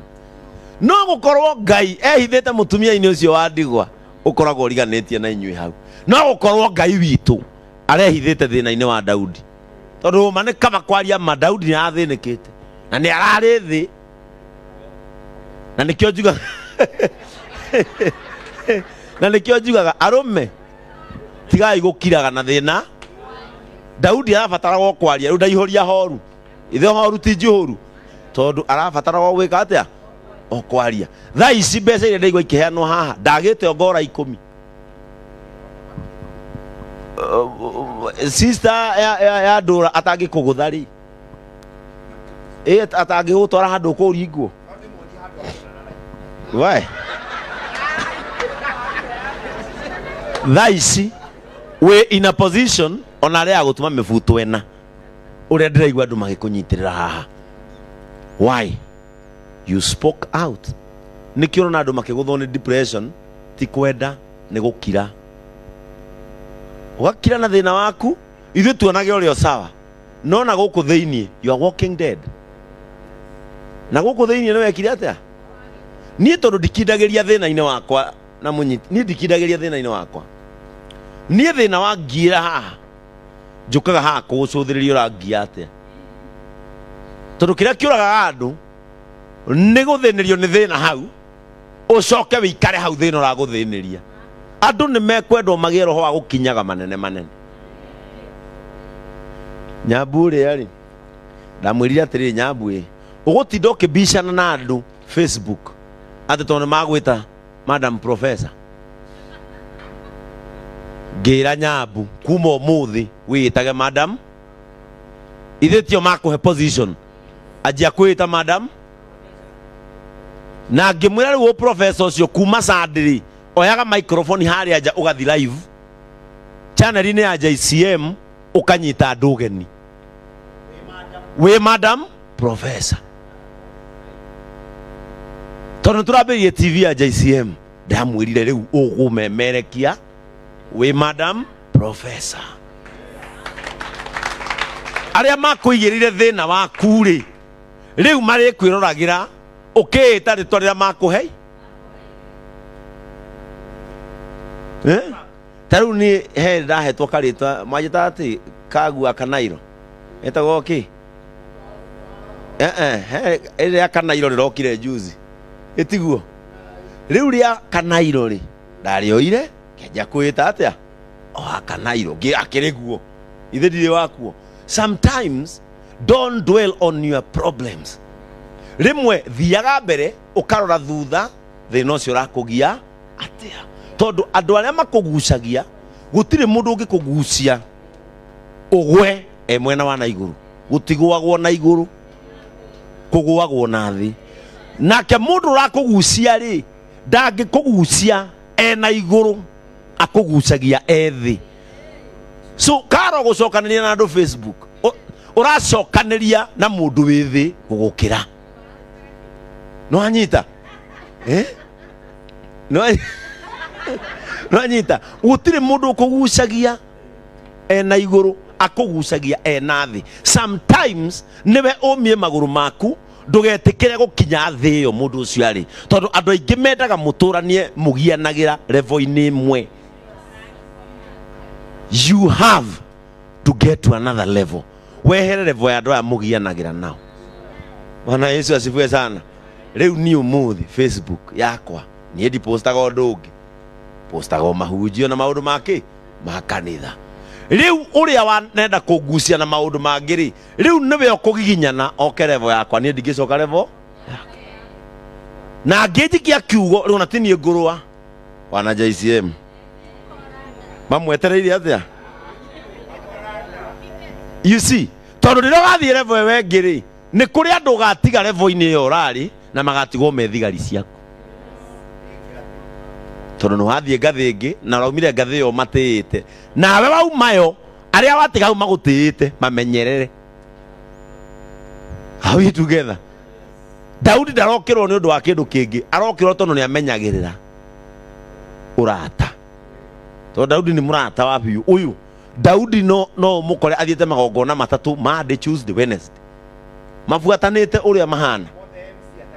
No gũkorwo Ngai ehithĩte mũtumia-inĩ ũcio wa ndigwa ũkoragwo ũriganĩtie na inyuĩ hau. No gũkorwo Ngai witũ arehithĩte thĩna-inĩ wa Daudi. Tondũ ma nĩ kaba kwaria ma, Daudi nĩ arathĩnĩkĩte na nĩ ararĩ thĩ. Na nĩkĩo njugaga na nĩkĩo njugaga arũme tigai gũkiraga na thĩna. Daudi arabataragwo kwaria rĩu ndaihũria horu. Ithe horu ti njihũru, tondũ arabataragwo gwĩka atĩa? O kwaria. Thaa ici mbeca iria ndaigua ikĩheanwo haha ndagĩte ngora 10. Sister ya ndũra atangĩkũgũtha rĩ, atangĩgũtwara handũ ũkũringwo. Why? Thaa ici wĩ in a position ona arĩa agũtũma mĩbuto ĩna ũrĩa ndĩraigua andũ magĩkũnyitĩrĩra haha. Why? You spoke out. Nĩkĩo ũrona andũ makĩgũthwo nĩ depression, ti kwenda, nĩ gũkira. Ũgakira na thĩna waku, ithuĩ tuonage ũrĩa sawa. No na gũkũ thĩinĩ, you are walking dead. Na gũkũ thĩinĩ nĩ wekire atĩa? Niĩ tondũ ndikindagĩria thĩna-inĩ wakwa na mũnyiti, niĩ ndikindagĩria thĩna-inĩ wakwa. Niĩ thĩna wa ngiĩra haha, njũkaga haha kũgũcũthĩrĩria ũrangia atĩa. Tondũ kĩrĩa kĩũragaga andũ nĩ gũthĩnĩrio nĩ thĩna hau, ũcoke wĩikare hau thĩna ũragũthĩnĩria. Andũ nĩ mekwendwo magĩe roho wa gũkinyaga manene manene. Nyambu ũrĩa rĩ, ndamwĩrire atĩrĩrĩ, Nyambu ĩ, ũgũtinda ũkĩbicana na andũ Facebook atĩ tondũ nĩ magwĩta Madam Professor. Ngĩra Nyambu kuma ũmũthĩ wĩĩtage madam. Ithuĩ tio makũhe position. Anjia kwĩĩta madam. Na ngĩmwĩra rĩu professor ũcio kuma Sunday oyaga microphone harĩa nja ũgathi live channel-inĩ ya JCM ũkanyita andũ ũgeni. Wĩ madam professor. Tondũ tũrambĩrĩrie TV ya JCM ndamwĩrire rĩu ũgũmemerekia wĩ madam professor. Arĩa makũigĩrĩire thĩna waku rĩ rĩu marĩkwĩroragĩra ũkĩĩta rĩtwa rĩrĩa makũhe. Ta rĩu niĩ he ndahetwo karĩtwa manjĩtaga atĩ Kagua Kanairo etagwo kĩ? He rĩa Kanairo rĩrokire juzi ĩtiguo rĩu rĩa Kanairo rĩ ndarĩoire kĩanjia kwĩta atĩa o Kanairo akĩrĩguo ithe ndirĩ wakuo. Sometimes don't dwell on your problems. Rĩmwe thiaga mbere ũkarora thutha thĩna ũcio ũrakũgia atĩa, tondũ andũ arĩa makũgucagia gũtirĩ mũndũ ũngĩkũgucia ũgwe e mwena wa na igũrũ. Gũtigũagwo na igũrũ, kũgũagwo na thĩ. Nake mũndũ ũrakũgucia rĩ ndangĩkũgucia e na igũrũ, akũgucagia e thĩ. So karo gũcokanĩria na andũ Facebook ũracokanĩria na mũndũ wĩ thĩ gũgũkĩra. No anyita no anyita gũtirĩ mũndũ ũkũgucagia e na igũrũ, akũgucagia e na thĩ. Sometimes nĩwe ũmie magũrũ maku ndũgetĩkĩre gũkinya thĩ ĩyo mũndũ ũcio arĩ, tondũ andũ aingĩ mendaga mũtũranie mũgianagĩra level-inĩ ĩmwe. You have to get to another level. Wehere level ya andũ aya mũgianagĩra nao. Bwana Yesu asifiwe sana. Rĩu niĩ ũmũthĩ Facebook yakwa niĩ ndipostaga ũndũ ũngĩ, postaga mahunjio na maũndũ makĩ ma kanitha. Rĩu ũrĩa wanenda kũngucia na maũndũ mangĩ rĩ, rĩu nĩwe ũkũgiginyana oke level yakwa, niĩ ndingĩcoka level yake. Na ngĩnjikia kiugo rĩu ona ti niĩ ngũrũa wana JCM mamwetereire atĩa? You see, tondũ rĩrĩa ũgathiĩ level ĩyo ĩngĩ rĩ, nĩ kũrĩ andũ ũgatiga level-inĩ ĩyo ũrarĩ na magatigwo me thigari ciaku, tondũ nĩ wathiĩ ngathĩ ĩngĩ na ũraumire ngathĩ ĩyo matĩĩte, nawe waumayo arĩa watiga hau magũtĩĩte mamenyerere. Are we together? Daudi ndarokĩrwo nĩ ũndũ wa kĩndũ kĩngĩ, arokĩrwo tondũ nĩ amenyagĩrĩra ũrata. Tondũ Daudi nĩ mũrata wa biũ. Ũyũ Daudi no mũkore athiĩte magongona matatũ, Monday, Tuesday, Wednesday, mabuatanĩte ũrĩa mahana,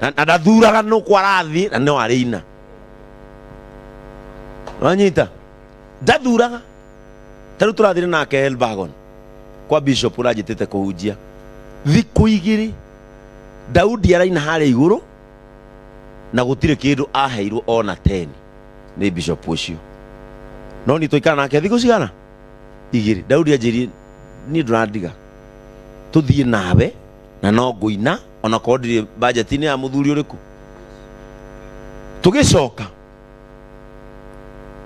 na ndathuraga nũ kwarathiĩ na no arĩina. Wanyita ndathuraga. Ta rĩu tũrathire nake Elbagon kwa bishop ũranjĩtĩte kũhunjia thikũ igĩrĩ, Daudi araina harĩa igũrũ na gũtirĩ kĩndũ aheirwo ona 10 nĩ bishop ũcio. No niĩ twaikara nake thikũ cigana? Igĩrĩ. Daudi anjĩrire niĩ ndũrandiga tũthiĩ nawe na no ngũina ona korwo ndirĩ budget-inĩ ya mũthuri ũrĩkũ. Tũgĩcoka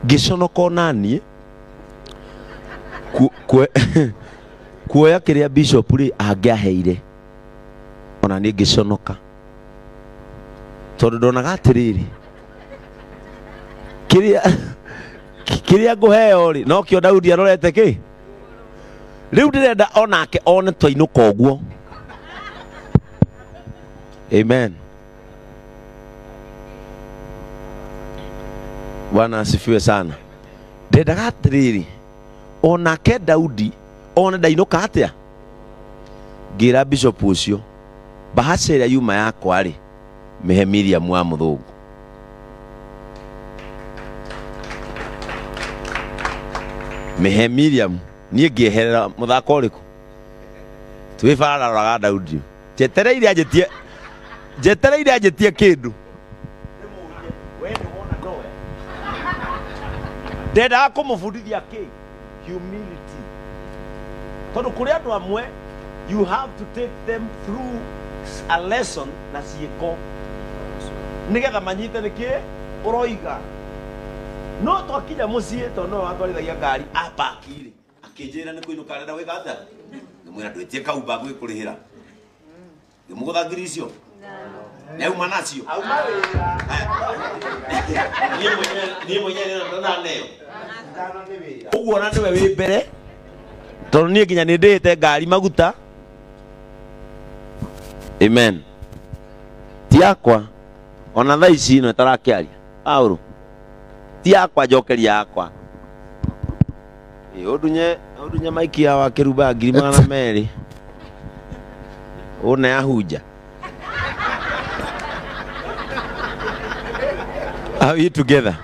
ngĩconoka ona niĩ kuoya kĩrĩa bishop rĩ angĩaheire, ona niĩ ngĩconoka tondũ ndonaga atĩrĩrĩ kĩrĩa ngũheo rĩ nokĩo Daudi arorete kĩ. Rĩu ndĩrenda onake one twainũka ũguo. Amen. Bwana asifiwe sana. Ndendaga atĩrĩrĩ onake Daudi one ndainũka atĩa. Ngĩra bishop ũcio bahaca ĩrĩa yuma yakwa rĩ mĩhe Miriam wa mũthũngũ. Mĩhe Miriam niĩ ngĩeherera mũthako ũrĩkũ twĩ bara ndaroraga Daudi njetereire anjĩtie, njetereire anjĩtie kĩndũ. Ndendaga kũmũbundithia kĩ? Humility. Tondũ kũrĩ andũ amwe you have to take them through a lesson na ciĩko nĩgetha manyite nĩ kĩ. Ũroiga no twakinya mũciĩ tondũ no watwarithagia ngari apakire akĩnjĩra nĩ kũinũka arenda gwĩka atĩa ngĩmwĩra ndwĩtie kaumba gwĩkũrĩhĩra ngĩmũgũtha ngiri icio nĩauma nacio Auma wĩra. Niĩ mwenyewe ndaneo Ithano nĩ wĩra. Ũguo ona nĩwe wĩ mbere tondũ niĩ nginya nĩ ndĩhĩte ngari maguta. Amen. Ti yakwa ona thaa ici ĩno ĩtarakĩaria Paulo ti yakwa njokeria yakwa. Ũndunye maiki ya wakĩrumba 200,000 ũne ahunja. Are we together?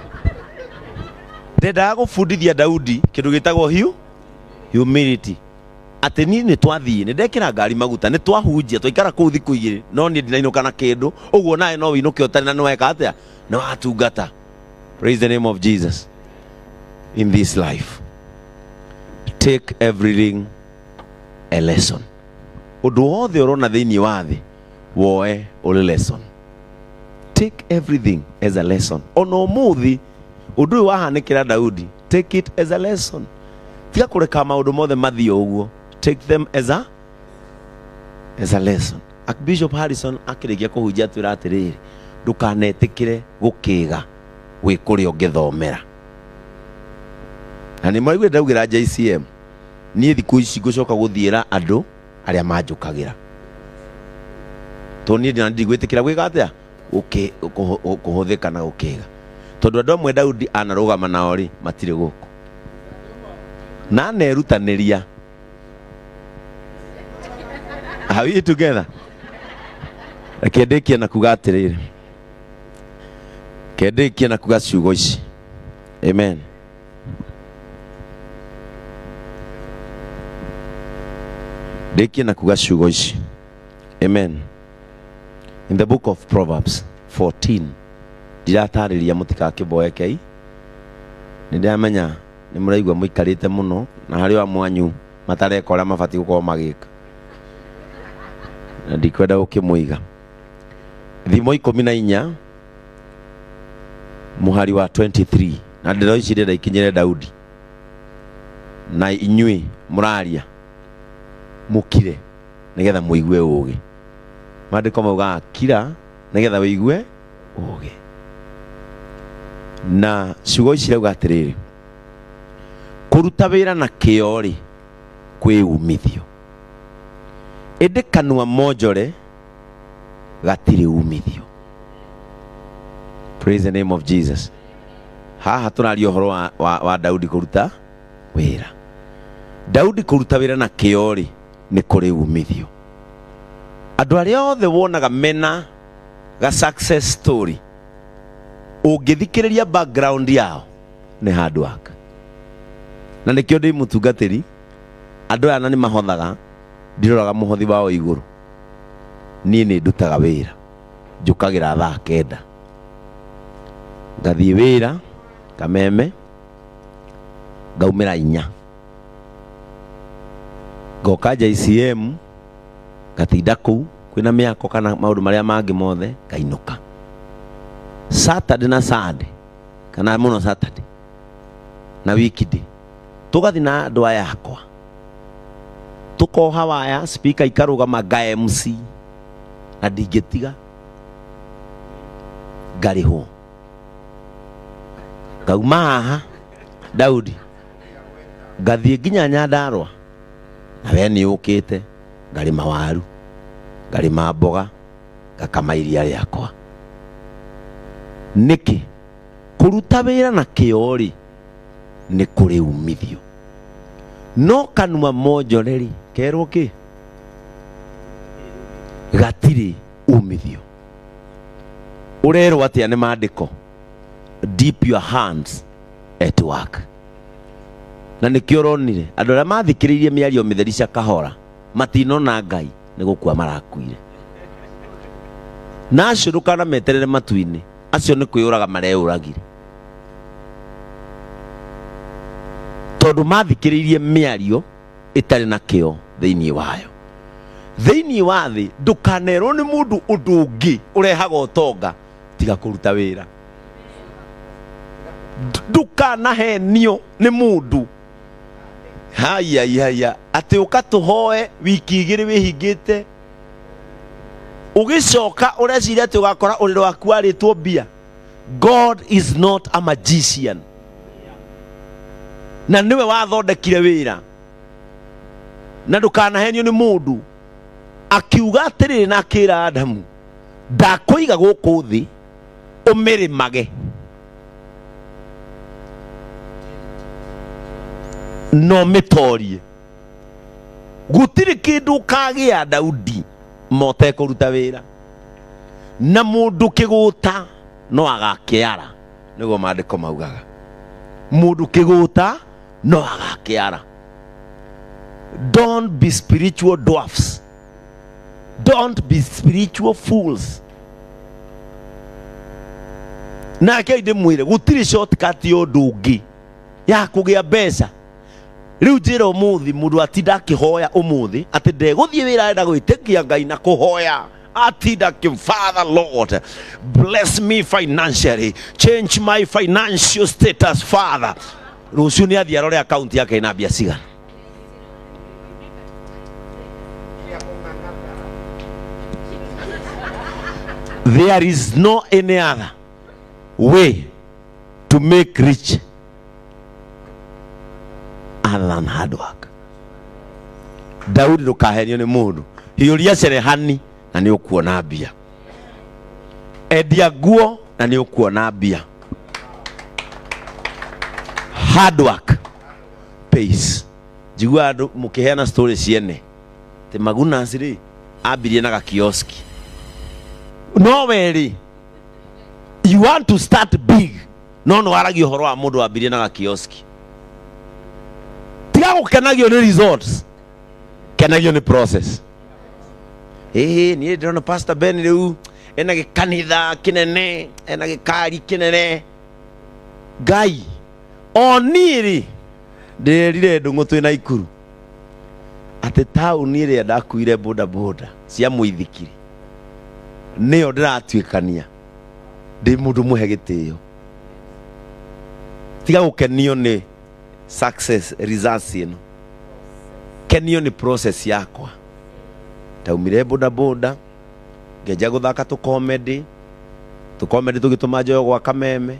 Ndendaga gũbundithia Daudi kĩndũ gĩtagwo humility. Atĩ niĩ nĩ twathiĩ nĩ ndekĩra ngari maguta nĩ twahunjia twaikara kũu thikũ igĩrĩ no niĩ ndinainũka na kĩndũ ũguo nawe no wĩinũke ũtarĩ na nĩweka atĩa nĩ watungata. Praise the name of Jesus. In this life, take everything a lesson. Ũndũ wothe ũrona thĩinĩ wa thĩ woe ũrĩ lesson. Take everything as a lesson. Ona ũmũthĩ ũndũ ũyũ wahanĩkĩra Daudi, take it as a lesson. Tiga kũreka maũndũ mothe mathiĩ ũguo. Take them as a lesson. Archbishop Harrison akĩrĩkia kũhunjia atwĩra atĩrĩrĩ, ndũkanetĩkĩre gũkĩga wĩ kũrĩa ũngĩthomera. Na nĩ mwaiguire ndaugĩra JCM, niĩ thikũ ici ngũcoka gũthiĩra andũ arĩa manjũkagĩra. Tondũ niĩ ndigwĩtĩkĩra gwĩka atĩa? Kũhũthĩka na gũkĩga. Tondũ andũ amwe Daudi anarũgama nao rĩ, matirĩ gũkũ. Na anerutanĩria. Are we together? Reke ndĩkie na kuga atĩrĩrĩ. Reke ndĩkie na kuga ciugo ici. Amen. Ndĩkie na kuga ciugo ici. Amen. In the book of Proverbs 14, ndiratarĩria mũtikakĩboekei. Nĩ ndĩramenya nĩ mũraigua mũikarĩte mũno na harĩ amwe anyu matareka ũrĩa mabatiĩ gũkorwo magĩka. Na ndikwenda gũkĩmũiga. Thimo 14 mũhari wa 23 na ndĩro ici ndĩrenda ikinyĩre Daudi. Na inyuĩ mũraria mũkire nĩgetha mũigue ũũgĩ. Maandĩko maugaga kira nĩgetha wĩigue ũũgĩ. Na ciugo ici irauga atĩrĩrĩ, kũruta wĩra na kĩo rĩ kwĩ umithio, ĩndĩ kanua monjore gatirĩ umithio. Praise the name of Jesus. Haha tũraria ũhoro wa Daudi kũruta wĩra. Daudi kũruta wĩra na kĩo rĩ nĩ kũrĩ umithio. Andũ arĩa othe wonaga mena ga success story ũngĩthikĩrĩria background yao nĩ hard work. Na nĩkĩo ndĩ mũtungatĩri, andũ aya na nĩ mahothaga, ndiroraga mũhothi wao igũrũ. Niĩ nĩ ndutaga wĩra, njũkagĩra thaa 9 ngathiĩ wĩra Kameme, ngaumĩra 4 ngoka JCM, ngatinda kũu kwĩna mĩako kana maũndũ marĩa mangĩ mothe, ngainũka. Saturday na Sunday kana mũno Saturday na weekday tũgathiĩ na andũ aya akwa, tũkoha waya, speaker ikarũgama, nga MC na ndingĩtiga, ngarĩhwo. Ngauma haha Daudi ngathiĩ nginya Nyandarũa, na we nĩ ũkĩte, ngarĩma waru, ngarĩma mboga, ngakama iria rĩakwa. Nĩkĩ? Kũruta wĩra na kĩo rĩ nĩ kũrĩ umithio. No kanua monjore rĩ kerwo kĩ? Gatirĩ umithio. Ũrerwo atĩa nĩ maandĩko? Dip your hands at work. Na nĩkĩo ũronire andũ arĩa mathikĩrĩirie mĩario mĩtheri cia kahora matinona Ngai nĩ gũkua marakuire. Na acio ndũkanameterere matu-inĩ, acio nĩ kwĩyũraga mareyũragire. Tondũ mathikĩrĩirie mĩario ĩtarĩ na kĩo thĩinĩ wayo. Thĩinĩ wa thĩ ndũkanerwo nĩ mũndũ ũndũ ũngĩ ũrehaga ũtonga tiga kũruta wĩra. Ndukanahenio nĩ mũndũ. Haya haya atĩ ũka tũhoe wiki igĩrĩ wĩhingĩte ũgĩcoka ũreciria atĩ ũgakora ũrĩrĩ waku warĩtwo mbia. God is not a magician. Na nĩwe wathondekire wĩra. Na ndũkanahenio nĩ mũndũ. Akiuga atĩrĩrĩ na akĩra Adamu, ndakũiga gũkũ thĩ ũmĩrĩmage. No mĩtorie. Gũtirĩ kĩndũ ũkagĩa Daudi motekũruta wĩra. Na mũndũ kĩgũta no agakĩara, nĩguo maandĩko maugaga. Mũndũ kĩgũta no agakĩara. Don't be spiritual dwarfs. Don't be spiritual fools. Nake ndĩmwĩre gũtirĩ shortcut ya ũndũ ũngĩ ya kũgĩa mbeca. Rĩu njĩra ũmũthĩ mũndũ atinda akĩhoya ũmũthĩ atĩ ndegũthiĩ wĩra arenda gwĩtĩkia Ngai na kũhoya. Atinda akĩ, Father Lord, bless me financially, change my financial status, Father. Rũciũ nĩ athiĩ arore account yake ĩna mbia cigana. There is no any other way to make rich other than hard work. Daudi ndũkahenio nĩ mũndũ. Hiũria cerehani na nĩ ũkuona mbia. Endia nguo na nĩ ũkuona mbia. Hard work pays. Njigua andũ mũkĩheana story ciene atĩ Magunas rĩ ambirie na gakioski. No we rĩ, you want to start big, no no waragia ũhoro wa mũndũ wambirie na gakioski. Tiga gũkenagio nĩ results, kenagio nĩ process. Ĩĩ niĩ ndĩrona Pastor Ben rĩu ena gĩkanitha kĩnene, ena gĩkari kĩnene. Ngai o niĩ rĩ ndĩrerire Ndũng'ũ twĩ Naikuru atĩ taũni ĩrĩa ndakuire boda boda cia mũithikiri nĩyo ndĩratuĩkania ndĩ mũndũ mũhe gĩtĩo. Tiga gũkenio nĩ success results ĩno, kenio nĩ process yakwa. Ndaumire boda boda ngenja gũthaka tũkomedy tũkomedy tũgĩtũma njoyo gwa Kameme,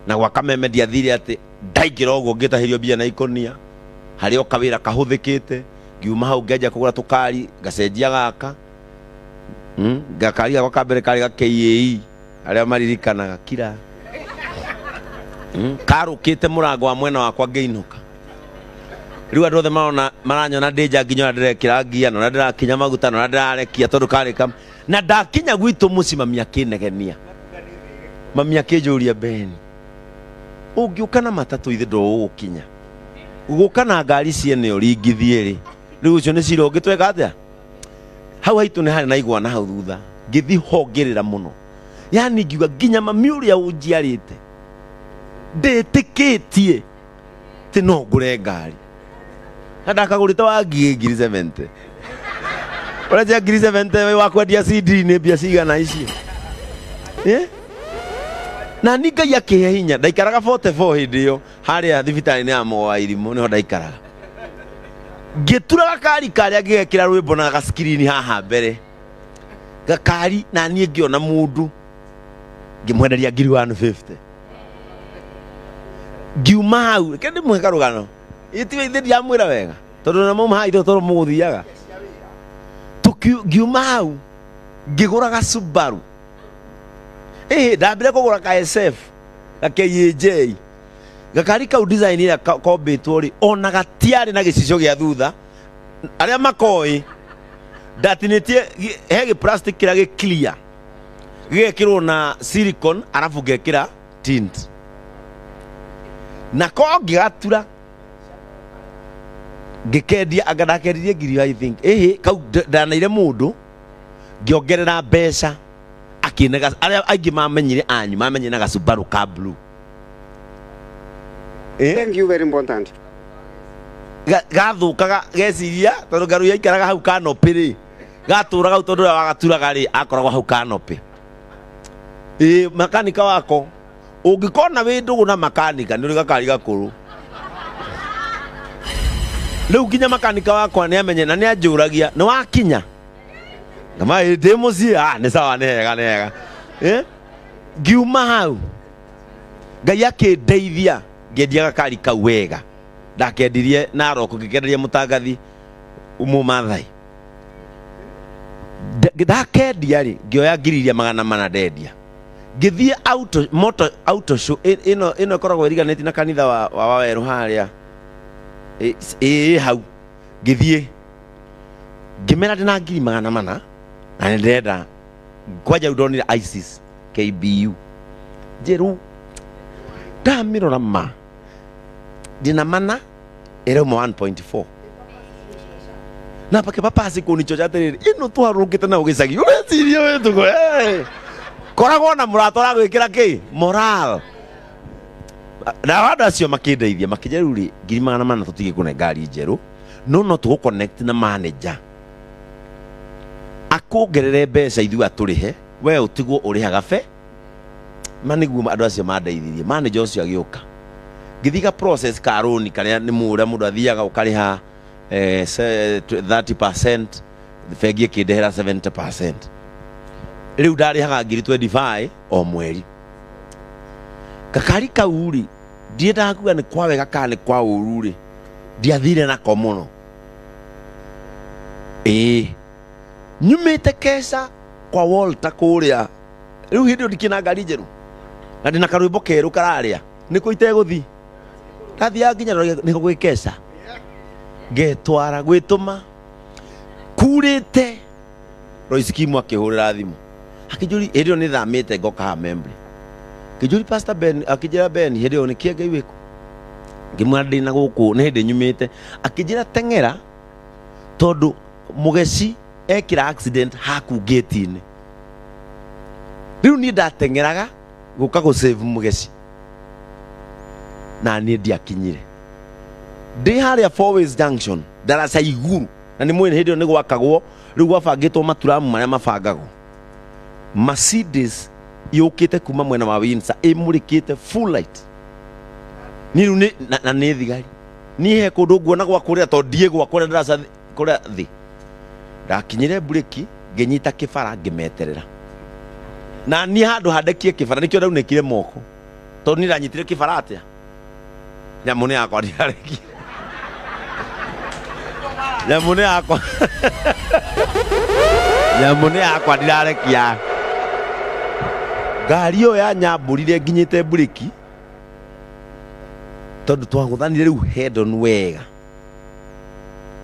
na gwa Kameme ndiathire atĩ ndaingĩra ũguo ngĩtahĩrio mbia na ikonia harĩ o kawĩra kahũthĩkĩte. Ngiuma hau ngenja kũgũra tũkari ngacenjia gaka gakari gakwa ka mbere karĩ ga KAE arĩa maririkanaga kira karũkĩte mũrango wa mwena wakwa ngĩinũka. Rĩu andũ othe marona maranyona ndĩ nja nginya ũrĩa ndĩrekĩra ngia na ũrĩa ndĩrakinya maguta na ũrĩa ndĩrarekia tondũ karĩ kam na ndakinya gwitũ mũciĩ mami akĩnegenia. Mami akĩnjũria Ben, ũngĩũka na matatũ ithe ndũgũkinya, ũgũka na ngari ciene ũringithie rĩ, rĩu ũcio nĩ cira ũngĩ tweka atĩa? Hau haitũ nĩ harĩ na igwa na hau thutha ngĩthiĩ ho ngĩrĩra mũno, yani ngiuga nginya mami ũrĩa ũnjiarĩte ndĩtĩkĩtie atĩ no ngũre ngari na ndakagũrĩte wa ngiri 70. Ũrendia ngiri 70 wa kwendia CD nĩ mbia cigana icio? Na ni Ngai akĩhe hinya. Ndaikaraga 44 hĩndĩ ĩyo harĩa thibitarĩ-inĩ ya Mũgo Irimũ nĩho ndaikaraga. Ngĩtura gakari karĩa ngĩgekĩra rwĩmbo na gaskirini haha mbere gakari, na niĩ ngĩona mũndũ ngĩmwenderia ngiri 150. Ngiuma hau, reke ndĩmũhe karũgano itiwe ithe ndiamwĩra wega tondũ na mauma haha ithe tondũ mũgũthiaga. Ngiuma hau ngĩgũra ga Subaru. Ndambire kũgũra ka SF ga KAJ. Gakari kau design ĩrĩa kombĩtwo rĩ ona gatiarĩ na gĩcicio gĩa thutha. Arĩa makoĩ ndatinĩtie he gĩ plastic kĩrĩa gĩ clear gĩgekĩrwo na silicone arabu ngekĩra tint nako ngĩgatura ngĩkendia, anga ndakendirie ngiri I think kau ndanaire mũndũ ngĩongerera mbeca akĩnega. Arĩa aingĩ mamenyire anyu mamenyire na gacubaru ka blue. Thank you, very important. Gathũkaga geciria tondũ ngaru yaikaraga hau kanopĩ rĩ gatũraga hau tondũ ũrĩa wagaturaga rĩ akoragwo hau kanopĩ. Makanika wako Ũngĩkona wĩ ndũgũ na makanika nĩ ũrĩ gakari gakũrũ. Rĩu nginya makanika wakwa nĩ amenye na nĩ anjũragia nĩ wakinya. Ngama ndĩ mũciĩ, ah nĩ sawa, nĩ hega, nĩ hega. Ngiuma hau Ngai akĩndeithia ngĩendia gakari kau wega. Ndakendirie Narok, ngĩkenderia mũtangathi Mũmathai. Ndakendia rĩ, ngĩoya ngiri iria 400 ndendia. Ngĩthiĩ auto moto auto show ĩno ĩno ĩkoragwo ĩriganĩtie na kanitha wa Wawerũ harĩa ĩ hau. Ngĩthiĩ ngĩmera ndĩna ngiri 400 na nĩ ndĩrenda kwanja. Rĩu ndonire ISIS KBU njerũ, ndamĩrora ma ndĩna mana ĩrauma 1.4 na pake papasi kunichocha atiriri ino twarũkĩte na ũgĩcagi ũreciria wĩtũgo koragwo na mũrata ũragwĩkĩra kĩ moral. Na andũ acio makĩndeithia makĩnjĩra rĩu rĩ, ngiri 400 tũtigĩkũne ngari njerũ, no no tũgũ connect na manager akuongerere mbeca ithuĩ atũrĩhe, we ũtigwo ũrĩhaga be ma. Nĩguo andũ acio mandeithirie. Manager ũcio agĩũka, ngĩthiĩ ga process ka rũni karĩa nĩ mũrĩa mũndũ athiaga ũkarĩha 30%, bengi ĩkĩndehera 70%. Rĩu ndarĩhaga ngiri 25 o mweri. Gakari kau rĩ, ndiendaga kuga nĩ kwa wega kana nĩ kwa ũru rĩ, ndiathire nako mũno. Ĩĩ nyumĩte keca kwa Walter kũrĩa. Rĩu hĩndĩ ĩyo ndikĩna ngari njerũ na ndĩna karwĩmbo kerũ kararĩa nĩkũ itegũthi ndathiaga nginya nĩko gwĩ keca ngetwara gwĩtũma kurĩte. Royce Kimu akĩhũrĩra thimũ akĩnjũri, hĩndĩ ĩyo nĩ thamĩte ngoka haha Membley, akĩnjũri Pastor Ben, akĩnjĩra Ben, hĩndĩ ĩyo nĩ kĩĩ Ngai wĩkũ? Ngĩmwĩra ndĩna gũkũ, nĩ hĩndĩ nyumĩte. Akĩnjĩra teng'era tondũ mũgeci ekĩra accident haku gate-inĩ. Rĩu niĩ ndateng'eraga gũka gũ save mũgeci na niĩ ndiakinyire. Ndĩ harĩa Four Ways Junction, ndaraca iguru, na nĩ mwĩ hĩndĩ ĩyo nĩ gwakagwo rĩu gwabangĩtwo maturamu marĩa mabangagwo. Mercedes yũkĩte kuma mwena wa Windsor ĩmũrĩkĩte full light. Niĩ rĩu na nĩ thigari, niĩ he kũndũ nguona gwa kũrĩa tondũ ndiĩ gwa kũrĩa ndaraca kũrĩa thĩ. Ndakinyire mburĩki, ngĩnyita kĩbara, ngĩmeterera na niĩ handũ handekie kĩbara nĩkĩo ndaunĩkire moko tondũ niĩ ndanyitire kĩbara atĩa nyamũ nĩ yakwa ndirarekia nyamũ nĩ yakwa, nyamũ nĩ yakwa ndirarekia. Ngari ĩyo yanyambũrire nginyĩte mburĩki tondũ twagũthanire rĩu head on wega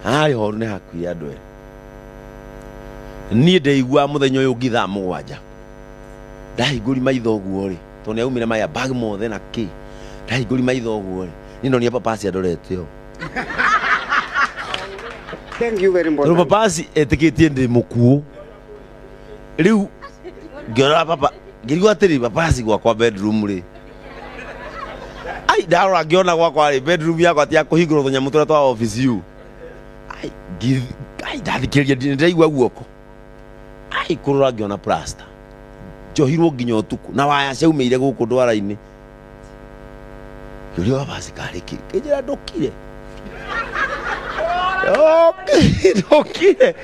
harĩ horu nĩ hakuire andũ erĩ. Niĩ ndeiguaga mũthenya ũyũ ũngĩ thaa 7 ndahingũri maitho ũguo rĩ, tondũ nĩ aumire maya bag mothe na kĩ, ndahingũri maitho ũguo rĩ, niĩ ndonire papasi andorete ũũ. Thank you very much. Tondũ papasi etĩkĩtie ndĩ mũkuũ. Rĩu ngĩrora papa ngĩrigwo atĩrĩ, papasi gwakwa bedroom rĩ, ai ndarora ngĩona gwakwa rĩ, bedroom yakwa ti ya kũhingũrwo tũnyamũ tũrĩa twa office yu. Ai ai ndathikĩrĩria ndĩraigua guoko, ai kũrora ngĩona plaster njohirwo nginya ũtukũ na waya ciaumĩire gũkũ ndwara-inĩ. Ngĩũria babasi karĩ kĩ, kĩnjĩra ndũkire ndũkire.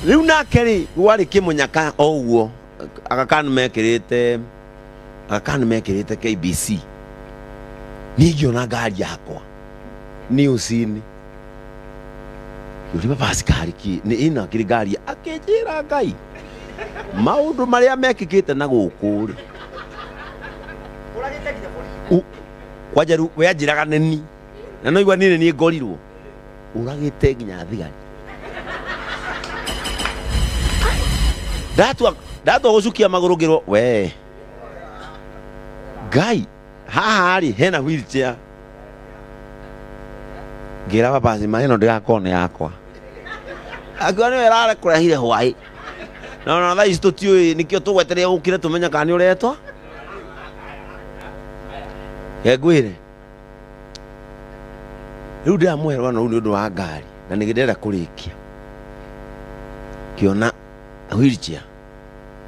Rĩu nake rĩ, gwarĩ kĩmũnyaka o ũguo Aga Khan mekĩrĩte, Aga Khan mekĩrĩte KBC. Niĩ ngĩona ngari yakwa nĩ ũcini, ngĩũria babasi karĩ kĩ, nĩ ĩno akĩrĩ ngari? Akĩnjĩra Ngai maũndũ marĩa mekĩkĩte na gũkũ rĩ, kwanja rĩu we anjĩraga nĩni na no igua niĩ nĩ niĩ ngorirwo ũragĩte nginya thigari. Ndatua gũcukia magũrũ ngĩrwo we Ngai haha rĩ hena wheelchair. Ngĩra babasi ma ĩno ndĩgakorwo nĩ yakwa, akiuga nĩwe ĩrarekũrehire hwaĩ no no thaa ici tũtiũĩ nĩkĩo tũgwetereire ũkire tũmenye kana nĩ ũretwa. Ngwĩre rĩu ndĩramũhe rwano rũu nĩ ũndũ wa ngari na nĩ ndĩrenda kũrĩkia. Kĩona wheelchair,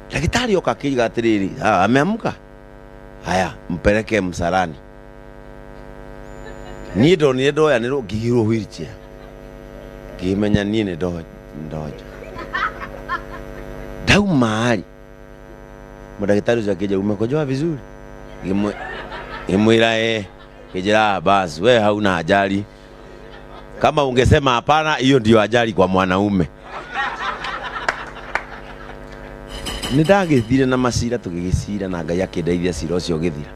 ndagĩtarĩ oka akĩiga atĩrĩrĩ, ameamka Haya, mpeleke msalani. Niĩ ndonire ndoyanĩrwo ngĩigĩrwo wheelchair. Ngĩmenya niĩ nĩ ndoja. Ndauma rĩ, mũndagĩtarĩ ũcio akĩnjĩra umekojoa vizuri? Ngĩmwĩra eh. Akĩnjĩra basi we hauna ajali. Kama ungesema hapana, hiyo ndio ajali kwa mwanaume. Nĩ ndagĩthire na macira tũgĩgĩcira na Ngai akĩndeithia cira ũcio ũgĩthira.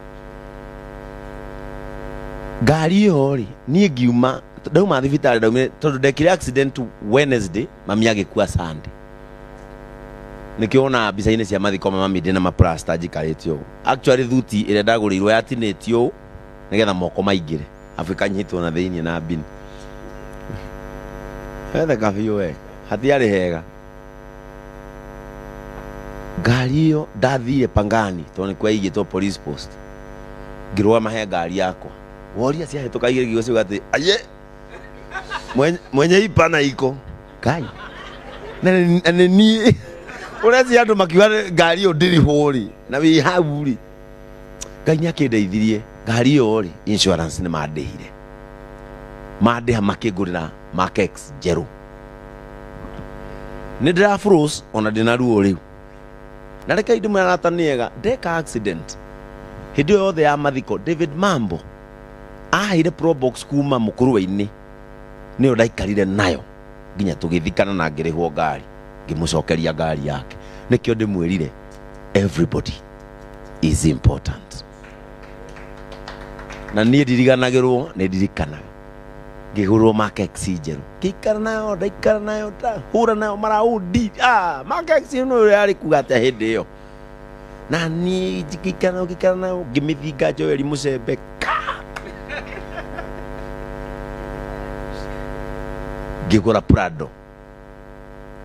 Ngari ĩyo rĩ, niĩ ngiuma ndauma thibitarĩ ndaumire tondũ ndekire accident Wednesday, mami agĩkua Sunday. Nĩkĩo wonaga mbica-inĩ cia mathiko ma mami ndĩna maplasta njikarĩte ũũ. Actually thuti ĩrĩa ndagũrĩirwo yatinĩtio ũũ nĩgetha moko maingĩre, arabu ĩkanyitwo na thĩiniĩ na mbini. Wetheka biũ we, hatiarĩ hega. Ngari ĩyo ndathire Pangani tondũ nĩkuo yaigĩtwo police post. Ngĩrũgama he ngari yakwa. Woria ciahĩtũka igĩrĩ ngiuga ciuga atĩ aye mwenye ipana iko. Ngai. Na nĩ niĩ ũrecia andũ makiuga ngari ĩyo ndĩrĩhwo rĩ na wĩ hau rĩ. Ngai nĩ akĩndeithirie ngari ĩyo rĩ, insurance nĩ mandĩhire. Mandĩha makĩngũrĩra Mark X njerũ. Nĩ ndĩra froze ona ndĩna ruo rĩu. Na reke ndĩmwĩre arata nĩ ega, ndeka accident hĩndĩ ĩyo yothe ya mathiko David Mambo aheire Probox kuma mũkũrwe-inĩ, nĩyo ndaikarire nayo nginya tũgĩthikana na ngĩrĩhwo ngari, ngĩmũcokeria ngari yake. Nĩkĩo ndĩmwĩrire everybody is important. Na niĩ ndiriganagĩrwo, nĩ ndirikanaga ngĩgũrwo Mark X njerũ, ngĩikara nayo, ndaikara nayo, ndahũra nayo maraundi. Mark X ĩno ũrĩa yarĩ kuga atĩa hĩndĩ ĩyo. Na niĩ ngĩikara nayo, ngĩikara nayo, ngĩmĩthinga Joel Mũcembe ka. Ngĩgũra Prado.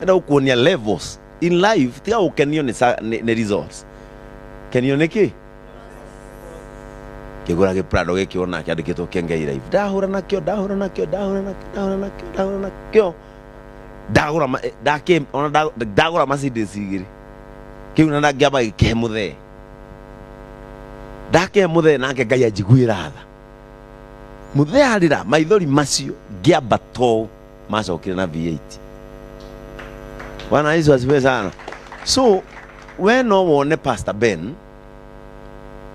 Enda gũkuonia levels in life, tiga gũkenio nĩ results. Kenio nĩ kĩ? Ngĩgũra gĩprado gĩkĩ ona kĩandĩkĩtwo Kengei Live. Ndahũra nakĩo, ndahũra nakĩo, ndahũra nakĩo, ndahũra nakĩo, ndahũra nakĩo. Ndagũra ndakĩ, ona ndagũra Mercedes igĩrĩ. Kĩu na ngĩamba gĩkĩhe mũthee. Ndakĩhe mũthee nake Ngai anjiguĩra tha. Mũthee arĩra maithori macio ngĩamba to macokire na V8. Bwana Yesu asifiwe sana. So we no wone Pastor Ben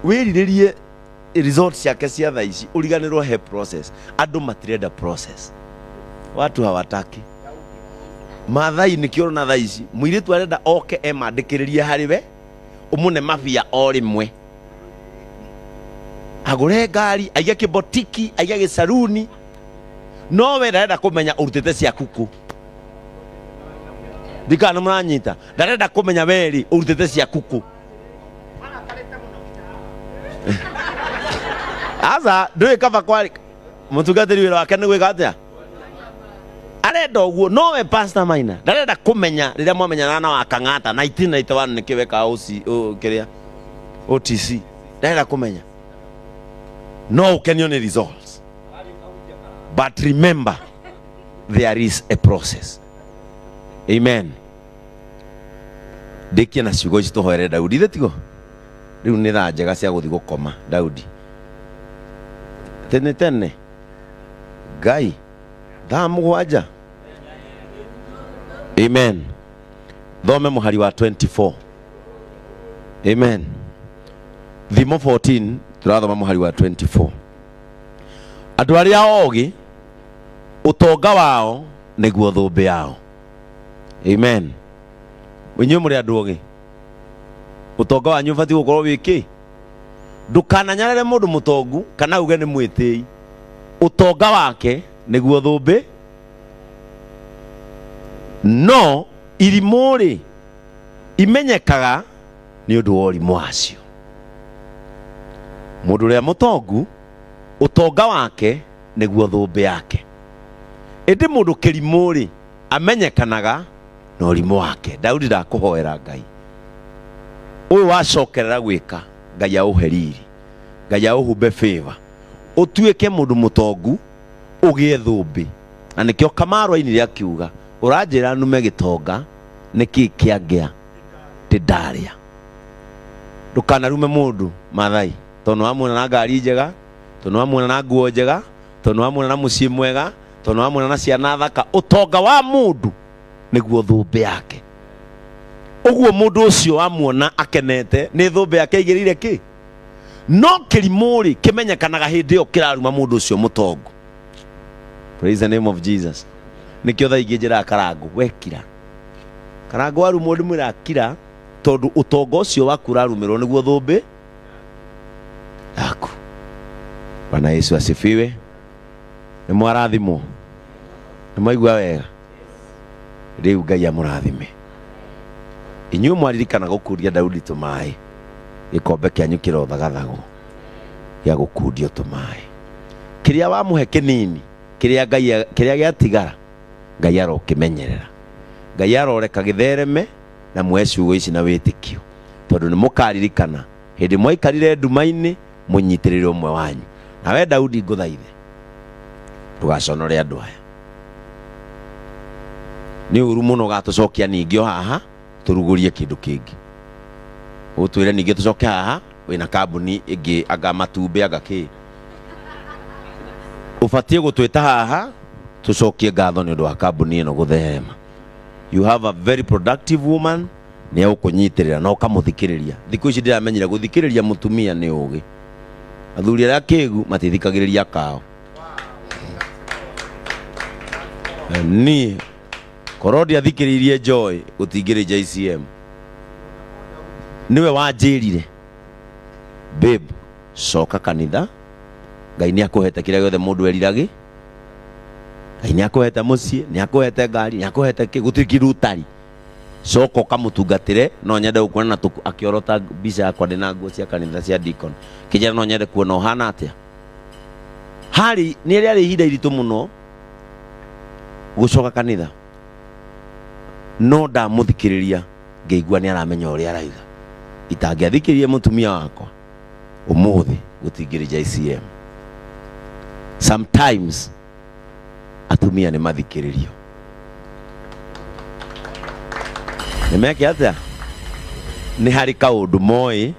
wĩrirĩrie results ciake cia thaa ici, ũriganĩrwo he process. Andũ matirenda process, watu hawataki. Mathai nĩkĩo ũrona thaa ici mũirĩtu arenda oke emandĩkĩrĩrie harĩ we, ũmũne mabia o rĩmwe, agũre ngari, aige kĩbotiki, aige gĩcaruni, no we ndarenda kũmenya ũrutĩte ciaku kũ. Ndikana nĩ mũranyita, ndarenda kũmenya we rĩ ũrutĩte ciaku kũ. Aca ndũĩ kaba kwarĩ mũtungatĩri wĩra wake nĩ gwĩka atĩa, arenda ũguo. No we Pastor Maina ndarenda kũmenya rĩrĩa mwamenyana na Wakang'ata 1991 nĩkĩo wekaga OC, kĩrĩa OTC, ndarenda kũmenya. No ũkenio nĩ results, but remember there is a process. Amen. Ndĩkie na ciugo ici tũhoere Daudi, ithe tigo rĩu nĩ thaa njega cia gũthiĩ gũkoma. Daudi tene tene Ngai thaa 7. Amen. Thome mũhari wa 24. Amen. Thimo 14 tũrathoma mũhari wa 24. Andũ arĩa ogĩ ũtonga wao nĩguo thũmbĩ yao. Amen. Inyuĩ mũrĩ andũ ogĩ, ũtonga wanyu ũbatiĩ gũkorwo wĩ kĩ? Ndũkananyarare mũndũ mũtongu kana uge nĩ mwĩtĩi. Ũtonga wake nĩguo thũmbĩ. No irimũ rĩ imenyekaga nĩ ũndũ wa ũrimũ wacio. Mũndũ ũrĩa mũtongu ũtonga wake nĩguo thũmbĩ yake, ĩndĩ mũndũ kĩrimũ rĩ amenyekanaga na ũrimũ wake. Daudi ndakũhoera Ngai ũyũ wacokerera gwĩka, Ngai aũhe riri, Ngai aũhumbe favor, ũtuĩke mũndũ mũtongu ũgĩe thũmbĩ. Na nĩkĩo Kamaru ainire akiuga, ũranjĩra nume gĩtonga nĩkĩ kĩangĩa ndĩ ndarĩa. Ndukanarume mundu Mathai tondu wamuona na ngari njega, tondu wamuona na nguo njega, tondu wamuona na muciĩ mwega, tondu wamuona na ciana thaka. Utonga wa mundu niguo thũmbĩ yake. Uguo mundu ucio wamuona akenete ni thũmbĩ yake igirire ki. No kĩrimũ rĩ kĩmenyekanaga hĩndĩ ĩyo kĩraruma mundu ucio mũtongu. Praise the name of Jesus. Nikio thaa ingĩ njĩraga Karango wekira. Karango warumwo ndĩmwĩraga kira, tondu utonga ucio waku ũrarumĩrwo nĩguo thũmbĩ yaku. Bwana Yesu asifiwe. Nĩ mwarathimwo, nĩ mwaigua wega. Rĩu Ngai amũrathime. Inyuĩ mwaririkana gũkundia Daudi tũmaĩ, gĩkombe kĩanyu kĩrothagathagwo gĩa gũkundio tũmaĩ. Kĩrĩa wamũhe kĩnini, kĩrĩa Ngai kĩrĩa gĩatigara, Ngai arokĩmenyerera. Ngai aroreka gĩthereme na muoe ciugo ici na wĩtĩkio, tondũ nĩ mũkaririkana hĩndĩ mwaikarire nduma-inĩ mũnyitĩrĩre ũmwe wanyu. Nawe Daudi ngũthaithe ndũgaconore andũ aya. Nĩ ũru mũno ũgatũcokia ningĩ o haha tũrugũrie kĩndũ kĩngĩ. Ũtwĩre ningĩ tũcoke haha wĩna kambuni ĩngĩ anga matumbĩ anga kĩ. Ũbatiĩ gũtwĩta haha tũcokie ngatho nĩ ũndũ wa kambuni ĩno gũtherema. You have a very productive woman, nĩ egũkũnyitĩrĩra na ũkamũthikĩrĩria. Thikũ ici ndĩramenyire gũthikĩrĩria mũtumia nĩ ũgĩ. Athuri arĩa kĩgu matithikagĩrĩria kao. Niĩ korwo ndiathikĩrĩirie Joy gũtingĩrĩ JCM. Nĩwe wanjĩrire, babe, coka kanitha, Ngai nĩ akũhete kĩrĩa gĩothe mũndũ eriragĩ. Ngai nĩ akũhete mũciĩ, nĩ akũhete ngari, nĩ akũhete kĩ, gũtirĩ kĩndũ ũtarĩ. Coka ũkamũtungatĩre. No nyende gũkuona na akĩorota mbica yakwa ndĩ na nguo cia kanitha cia deacon. Kĩnjĩra no nyende kuona ũhana atĩa. Harĩ nĩ rĩarĩ ihinda iritũ mũno gũcoka kanitha, no ndamũthikĩrĩria ngĩigua nĩ aramenya ũrĩa arauga. Itangĩathikĩrĩria mũtumia wakwa ũmũthĩ gũtingĩrĩ JCM. Sometimes atumia nĩ mathikĩrĩrio. Nĩ meke atĩa? Nĩ harĩ kaũndũ moĩ,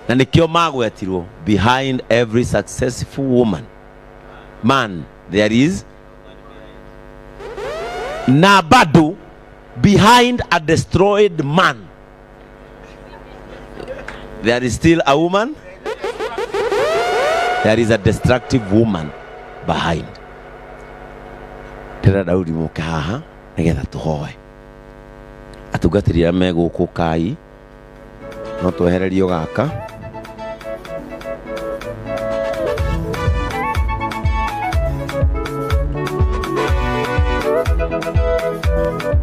na nĩkĩo magwetirwo behind every successful woman man there is na bado behind a destroyed man there is still a woman. There is a destructive woman behind. Ndĩrenda Daudi mũke haha nĩgetha tũhoe. Atungatĩri arĩa me gũkũ kai no twehererio gaka.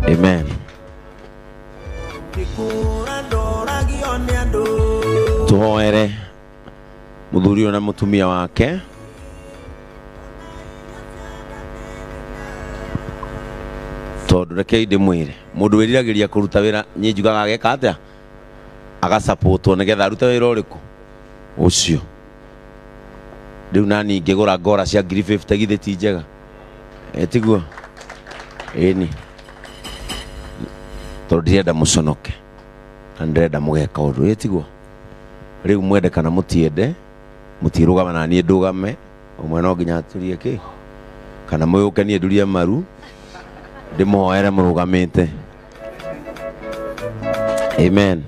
Amen. Tũhoere mũthuri ũyũ na mũtumia wake. Tondũ rekei ndĩmwĩre, mũndũ wĩriragĩria kũruta wĩra niĩ njugaga ageka atĩa? Agasapotwo nĩgetha arute wĩra ũrĩkũ? Ũcio. Rĩu nani ingĩgũra ngora cia 50,000 githĩ ti njega? Tiguo? Ĩni. Tondũ ndirenda mũconoke na ndĩrenda mũgeka ũndũ, tiguo? Rĩu mwende kana mũtiende, mũtirũgama na niĩ ndũgame, ũmwe no nginya aturie kĩ? Kana mwĩũke niĩ ndurie maru, ndĩmũhoere mũrũgamĩte. Amen.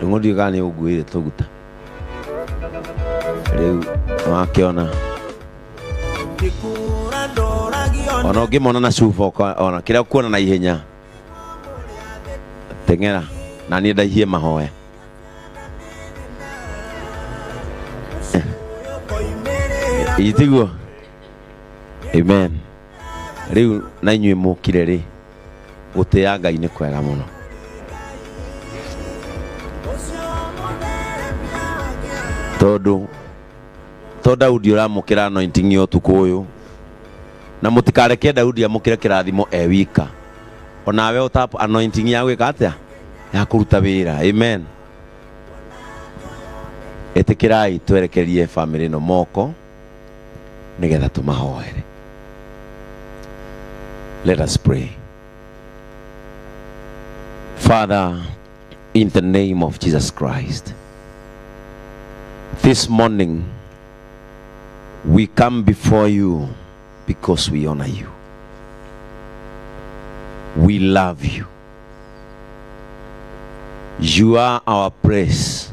Ndũng'ũ ndiũĩ kana nĩ ũnguĩire tũguta. Rĩu wakĩona. Ona ũngĩmona na cuba ona kĩrĩa ũkuona na ihenya, teng'era na niĩ ndaihie mahoya. Itiguo? Amen. Rĩu na inyuĩ mũkire rĩ, gũtĩĩa Ngai nĩ kwega mũno. Tondũ to Daudi ũramũkĩra anointing ya ũtukũ ũyũ, na mũtikareke Daudi amũkĩre kĩrathimo e wika. Onawe ũtap anointing ya gwĩka atĩa? Ya kũruta wĩra. Amen. Ĩtĩkĩrai twerekerie famĩlĩ ĩno moko nĩgetha tũmahoere. Let us pray. Father, In the name of Jesus Christ. This morning, we come before you because we honor you. We love you. You are our place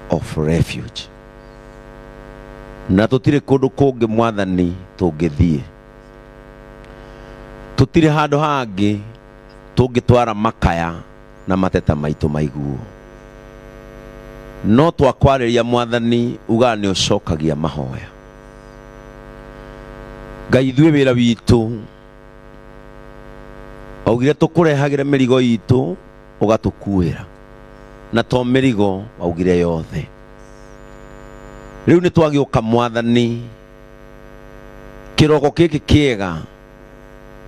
of refuge. Na tutire kundu kungi Mwathani tungithie. Tutire handu hangi tungitwara makaya na mateta maitu maiguo. No twakwariria Mwathani uga ni ucokagia mahoya. Ngai ithuĩ wĩra witũ augire tũkũrehagĩre mĩrigo itũ ũgatũkuĩra, na to mĩrigo augire yothe. Rĩu nĩ twagĩũka Mwathani kĩroko gĩkĩ kĩega,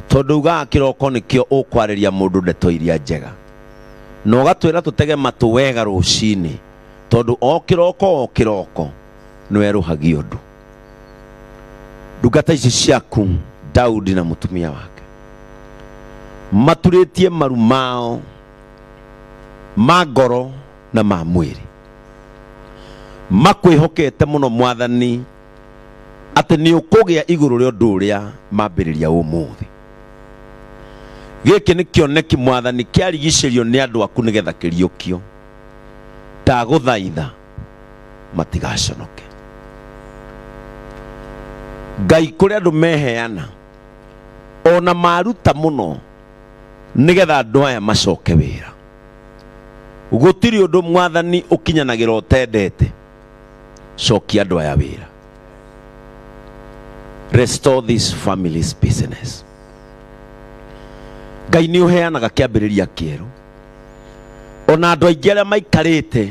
tondũ ugaga kĩroko nĩkĩo ũkwarĩria mũndũ ndeto iria njega, na ũgatwĩra tũtege matũ wega rũcinĩ, tondũ o kĩroko nĩwerũhagia ũndũ. Ndungata ici ciaku Daudi na mũtumia wake maturĩtie maru mao ma ngoro na ma mwĩrĩ, makwĩhokete mũno Mwathani atĩ nĩ ũkũgĩa igũrũ rĩa ũndũ ũrĩa mambĩrĩria ũmũthĩ. Gĩkĩ nĩ kĩoneki Mwathani kĩarigicĩrio nĩ andũ aku nĩgetha kĩriũkio. Ndagũthaitha matigaconoke. Ngai kũrĩ andũ meheana ona maruta mũno nĩgetha andũ aya macoke wĩra. Gũtirĩ ũndũ Mwathani ũkinyanagĩra ũtendete. Cokia andũ aya wĩra. Restore this family's business. Ngai nĩ ũheanaga kĩambĩrĩria kĩerũ. Ona andũ aingĩ arĩa maikarĩte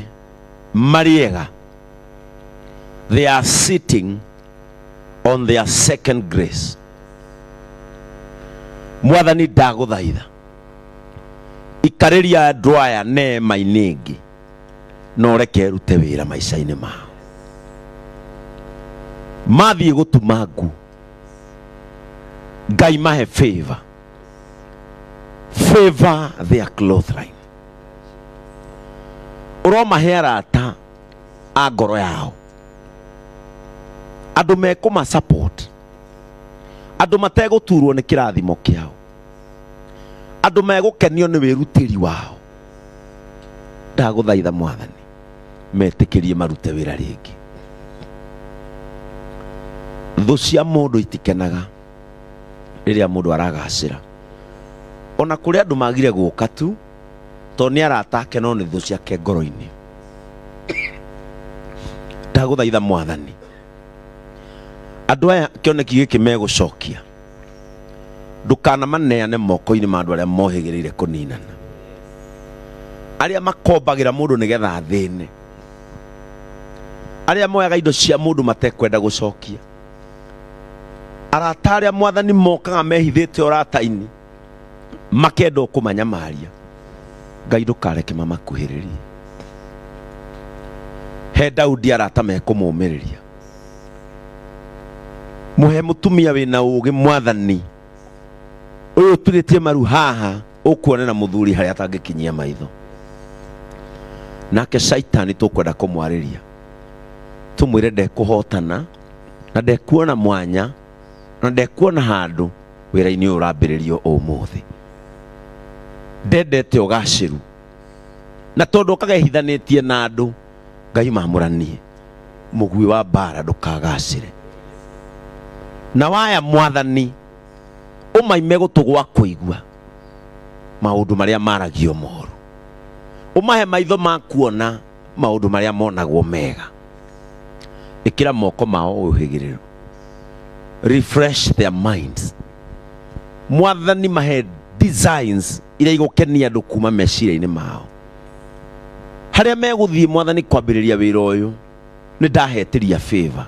marĩ ega, they are sitting on their second grace. Mwathani ndagũthaitha ikarĩria andũ aya neema-inĩ ĩngĩ, na ũreke ĩrute wĩra maica-inĩ mao. Mathiĩ gũtuma nguo, Ngai mahe favor. Favor their cloth line. Ũromahe arata a ngoro yao, andũ mekũma support, andũ mategũturwo nĩ kĩrathimo kĩao, andũ megũkenio nĩ wĩrutĩri wao. Ndagũthaitha Mwathani metĩkĩrie marute wĩra rĩngĩ. Thũ cia mũndũ itikenaga rĩrĩa mũndũ aragacĩra. Ona kũrĩ andũ magire gũka tu tondũ nĩ arata ake, no nĩ thũ ciake ngoro-inĩ. Ndagũthaitha Mwathani andũ aya kĩoneki gĩkĩ megũcokia, ndũkanamaneane moko-inĩ ma andũ arĩa mohĩgĩrĩire kũninana, arĩa makombagĩra mũndũ nĩgetha athĩne, arĩa moyaga indo cia mũndũ matekwenda gũcokia, arata arĩa Mwathani mokaga mehithĩte ũrata-inĩ makenda kũmanyamaria. Ngai ndũkareke mamakuhĩrĩrie. He Daudi arata mekũmũmĩrĩria. Mũhe mũtumia wĩna ũũgĩ Mwathani ũyũ ũturĩtie maru haha, ũkuonera mũthuri harĩa atangĩkinyia maitho. Nake Shaitani tũkwenda kũmwarĩria, tũmwĩre ndekũhotana na ndekuona mwanya na ndekuona handũ wĩra-inĩ ũyũ ũrambĩrĩrio ũmũthĩ. Ndendete ũgacĩru, na tondũ ũkagehithanĩtie na andũ, Ngai mamũranie mũgui wa mbara ndũkagacĩre. Na waya Mwathani ũmaime gũtũ gwa kũigua maũndũ marĩa maragio moru, ũmahe maitho ma kuona maũndũ marĩa monagwo mega. Ĩkĩra moko mao ũhĩgĩrĩru. Refresh their minds. Mwathani mahe designs iria igũkenia andũ kuma meciria-inĩ mao. Harĩa megũthiĩ Mwathani kwambĩrĩria wĩra ũyũ, nĩ ndahetĩria favor.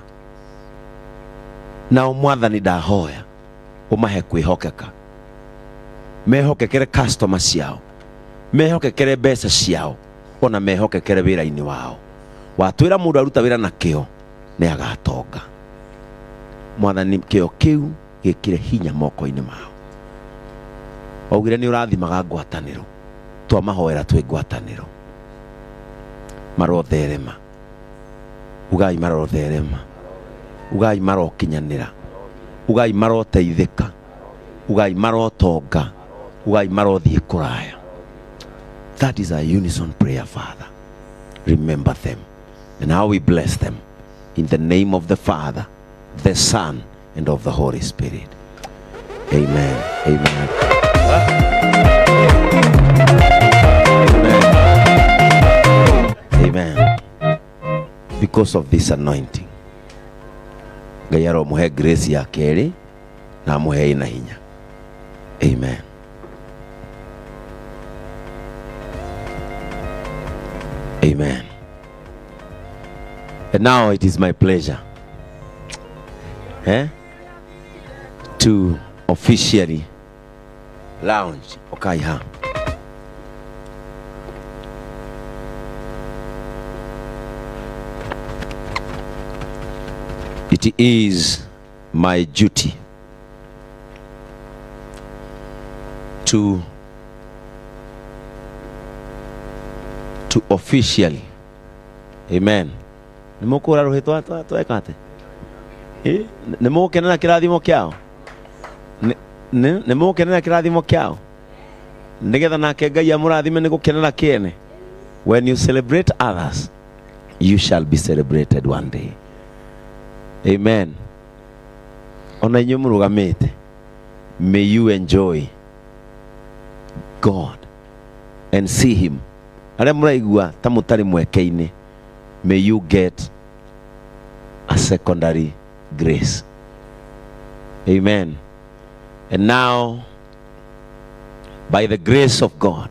Nao Mwathani ndahoya ũmahe kwĩhokeka, mehokekere customer ciao, mehokekere mbeca ciao, ona mehokekere wĩra-inĩ wao. Watwĩra mũndũ aruta wĩra na kĩo nĩ agatonga. Mwathani kĩo kĩu gĩkĩre hinya moko-inĩ mao. Waugire nĩ ũrathimaga ngwatanĩro, Twamahoera twĩ ngwatanĩro. Marotherema. Ugai marotherema. Ugai marokinyanĩra. Ugai maroteithĩka. Ugai marotonga. Ugai marothiĩ kũraya. That is a unison prayer, Father. Remember them. And how we bless them. In the name of the Father, the Son, and of the Holy Spirit. Amen. Amen. Amen. Amen. Because of this anointing, Ngai aromuhe grace ya kerĩ na amuhe ina hinya. Amen. Amen. And now it is my pleasure to officially launch Okaiha. It is my duty to officially, amen. Nimukura ruhi twa twekate. Nimukenera kirathimo kiao. Nimukenera kirathimo kiao. Nigetha nake Ngai amurathime ni gukenera kiene. When you celebrate others, you shall be celebrated one day. Amen. Ona inyuĩ mũrũgamĩte, may you enjoy God and see him. Arĩa mũraigua ta mũtarĩ mweke-inĩ, may you get a secondary grace. Amen. And now, by the grace of God,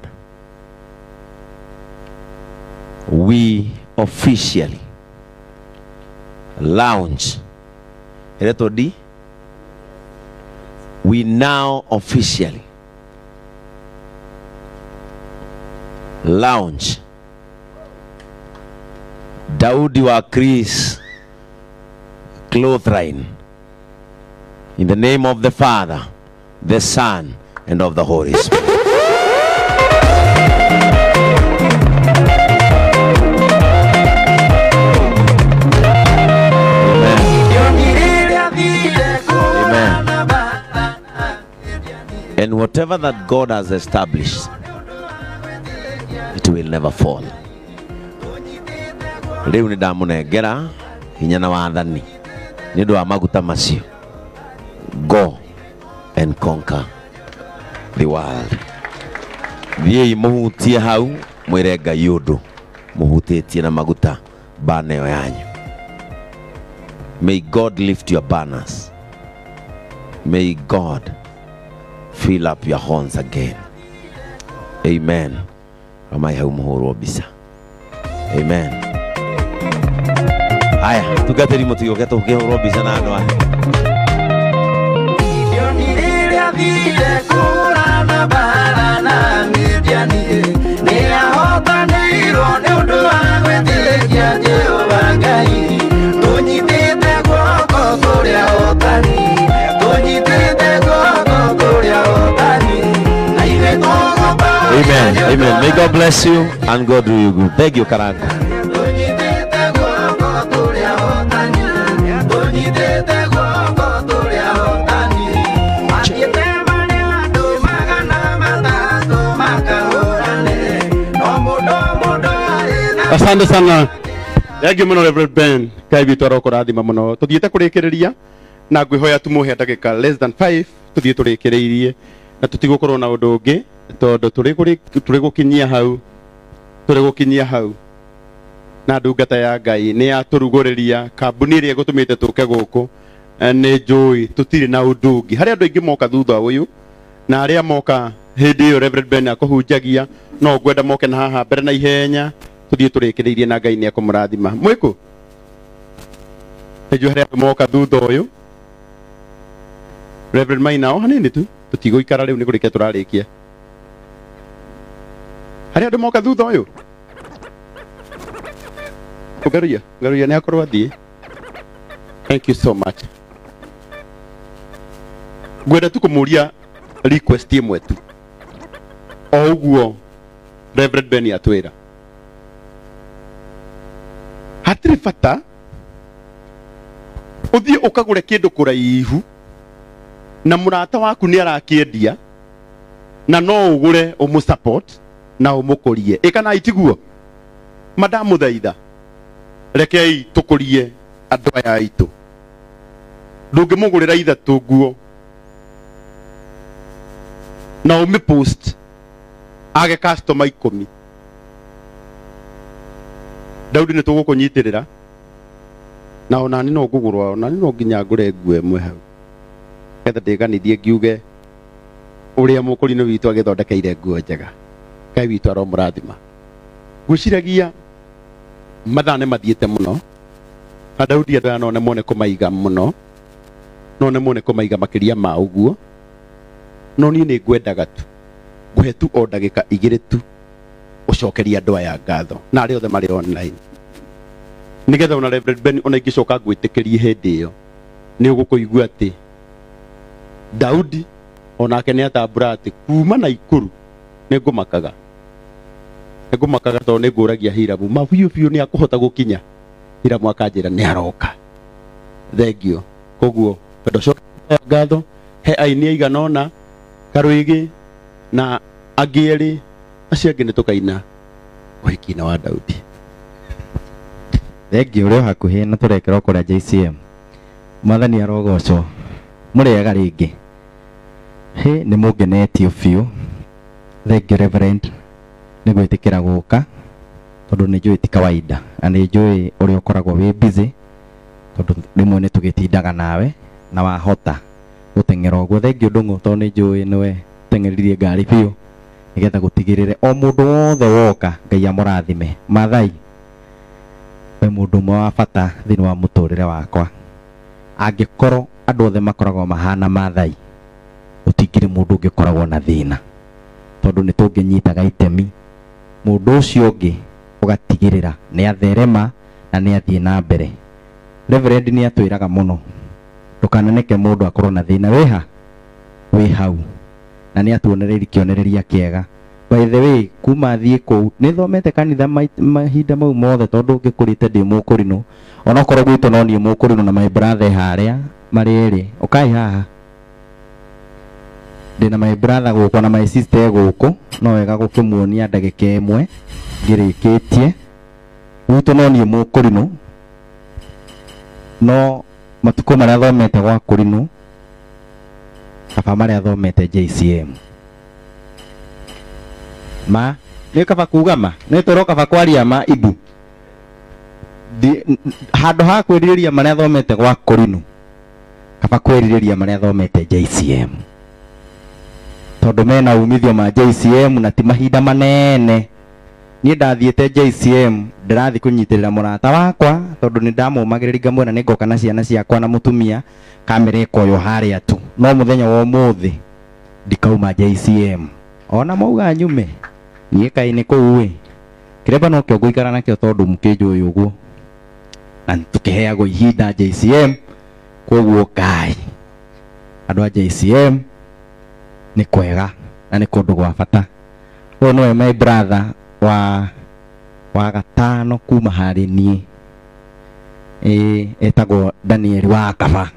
we officially launch. We now officially launch Daudi wa Chris Clothline in the name of the Father, the Son, and of the Holy Spirit. Amen. Amen. And whatever that God has established, it will never fall. Riu ni ndamunengera hinya na wathani ni undu wa maguta macio. Go and conquer the world. Thiei muhutie hau mwire Ngai undu muhutĩtie na maguta bana ĩyo yanyu. May God lift your banners. May God fill up your horns again. Amen. Ramai hau muhurwo mbica. Amen. Aya, tungatĩri mũtigoke tũkĩhũrwo mbica na andũ aya. Amen. Amen. May God bless you and God do you good. Thank you, Karango. Asante sana. Thank you muno Reverend Ben. Ngai witũ arokũrathima mũno. Tũthiĩte kũrĩkĩrĩria na ngwĩhoya tũmũhe ndagĩka less than 5 tũthiĩ tũrĩkĩrĩirie na tũtigũkorwo na ũndũ ũngĩ tondũ tũrĩ gũkinyia hau na ndungata ya Ngai nĩ yatũrugũrĩria kambuni ĩrĩa ĩgũtũmĩte tũke gũkũ nĩ njũĩ tũtirĩ na ũndũ ũngĩ. Harĩ andũ aingĩ moka thutha ũyũ na arĩa moka hĩndĩ ĩyo Reverend Ben akũhunjagia no ngwenda moke na haha mbere na ihenya tũthiĩ tũrĩkĩrĩirie na Ngai nĩ ekũmũrathima. Mwĩkũ nĩnjũĩ harĩa andũ moka thutha ũyũ Reverend Maina o hanini tu tũtigũikara rĩu nĩ kũrĩkia tũrarĩkia. Harĩa andũ moka thutha ũyũ Ngaruia nĩ akorwo athiĩ. Thank you so much. Ngwenda tu kũmũria request ĩmwe tu o ũguo Reverend Ben atwĩra hatirĩ bata ũthiĩ ũkagũre kĩndũ kũraihu na mũrata waku nĩ arakĩendia na no ũgũre ũmũ support na ũmũkũrie ĩkana itiguo madamũthaitha rekei tũkũrie andũ aya aitũ ndũngĩmũgũrĩra ithatũ nguo na ũmĩ post age customer 10. Daudi nĩ tũgũkũnyitĩrĩra na onani no ngũgũrwa onani no nginya ngũre nguo ĩmwe hau ketha ndĩganithie ngiuge ũrĩa mũkũrinũ witũ agĩthondekeire nguo njega. Ngai witũ aromũrathima. Ngwĩciragia mathaa nĩ mathiĩte mũno na Daudi andũ aya no nemwo nĩ kũmaiga mũno, no nemwo nĩ kũmaiga makĩria ma ũguo, no niĩ nĩ ngwendaga tu ngũhe tu o ndagĩka 2 tu ũcokerie andũ aya ngatho na arĩa othe marĩ online nĩgetha ona Reverend Ben ona ingĩcoka ngwĩtĩkĩrie hĩndĩ ĩyo nĩ ũgũkũigua atĩ Daudi onake nĩ atambũra atĩ kuma Naikuru nĩ ngũmakaga tondũ nĩ ngũragia Hiramu ma biũ biũ nĩ akũhota gũkinya. Hiramu akanjĩra nĩ aroka. Thengio. Koguo ndocoka ngatho he aini aigana ũna Karũĩgĩ na angĩ erĩ acio angĩ nĩ tũkaina ũhiki-inĩ wa Daudi. Thengio ũrĩ o hakuhĩ na tũrekerwo kũrĩa JCM. Mwathani arogocwo. Mũrĩega rĩngĩ. Hĩ nĩ mũngenetio biũ. Thengio Reverend nĩ gwĩtĩkĩra gũka tondũ nĩ njũĩ ti kawaida na nĩ njũĩ ũrĩa ũkoragwo wĩ busy tondũ rĩmwe nĩ tũgĩtindaga nawe na wahota gũteng'era ũguo. Thengio Ndũng'ũ tondũ nĩ njũĩ nĩwe teng'eririe ngari biũ nĩgetha gũtigĩrĩre o mũndũ wothe woka Ngai amũrathime. Maathai we mũndũ ũmwe wa bata thĩinĩ wa mũtũrĩre wakwa. Angĩkorwo andũ othe makoragwo mahana Maathai gũtingĩrĩ mũndũ ũngĩkoragwo na thĩna tondũ nĩ tũngĩnyitaga itemi mũndũ ũcio ũngĩ ũgatigĩrĩra nĩ atherema na nĩ athiĩ na mbere. Reverend nĩ atwĩraga mũno ndũkananeke mũndũ akorwo na thĩna wĩha wĩ hau na nĩ atuonereirie kĩonereria kĩega. By the way kuma thiĩ kũu nĩ thomete kanitha mahinda mau mothe tondũ ngĩkũrĩte ndĩ mũkũrinũ onokorwo gwitũ no niĩ mũkũrinũ na my brother harĩa marĩ erĩ ũkai haha ndĩna my brother gũkũ na my sister gũkũ no wega gũkĩmuonia ndagĩka ĩmwe ngĩrĩkĩtie. Gwitũ no niĩ mũkũrinũ no matukũ marĩa thomete gwa kũrinũ kaba marĩa thomete JCM ma nĩ kaba kuga ma nĩ tũro kaba kwaria ma ibu handũ ha kwĩrirĩria marĩa thomete gwa kũrinũ kaba kwĩrirĩria marĩa thomete JCM tondũ mena umithio ma JCM na ti mahinda manene. Niĩ ndathiĩte JCM ndĩrathiĩ kũnyitĩrĩra mũrata wakwa tondũ nĩ ndamũmagĩrĩria ngamwĩra nĩ ngoka na ciana ciakwa na mũtumia kamera ĩkoywo harĩa tu no mũthenya wa ũmũthĩ ndikauma JCM ona mauga nyume niĩ kaĩ nĩ kũu ĩ kĩremba nokĩo ngũikara nakĩo tondũ mũkĩnjũĩ ũguo na tũkĩheagwo ihinda JCM koguo kai andũ a JCM nĩ kwega na nĩ kũndũ gwa bata. Ũyũ nĩwe my brother wa gatano kuma harĩ niĩ etagwo Daniel wa Kaba.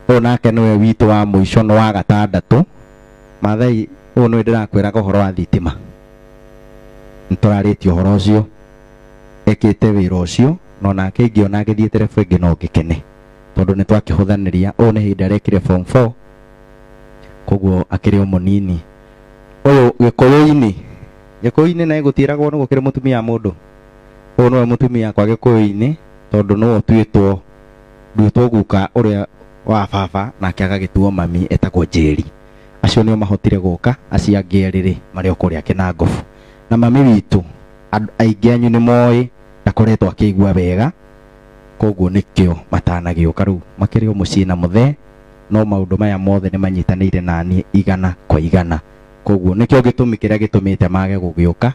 Ũyũ nake nĩwe witũ wa mũico nĩ wa gatandatũ. Maathai ũyũ nĩwe ndĩrakwĩraga ũhoro wa thitima nĩtũrarĩtie ũhoro ũcio ekĩte wĩra ũcio no nake ingĩona agĩthiĩ terebu ĩngĩ no ngĩkene tondũ nĩtwakĩhũthanĩria. Ũyũ nĩ hĩndĩ arekire form 4 koguo akĩrĩ o mũnini. Ũyũ Gĩkũyũ-inĩ Gĩkũyũ-inĩ naye gũtiĩragwo nĩ gũkĩrĩ mũtumia wa mũndũ. Ũyũ nĩwe mũtumia wakwa Gĩkũyũ-inĩ tondũ nĩwe ũtuĩtwo nduĩtwo guka ũrĩa wa baba nake agagĩtuo mami etagwo Njeri. Acio nĩo mahotire gũka acio angĩ erĩ rĩ marĩ o kũrĩa Kĩnangobu. Na mami witũ andũ aingĩ anyu nĩ moĩ ndakoretwo akĩigua wega koguo nĩkĩo matanagĩũka rĩu makĩrĩ o mũciĩ na mũthee no maũndũ maya mothe nĩ manyitanĩire naniĩ igana kwa igana koguo nĩkĩo gĩtũmi kĩrĩa gĩtũmĩte mage gũgĩũka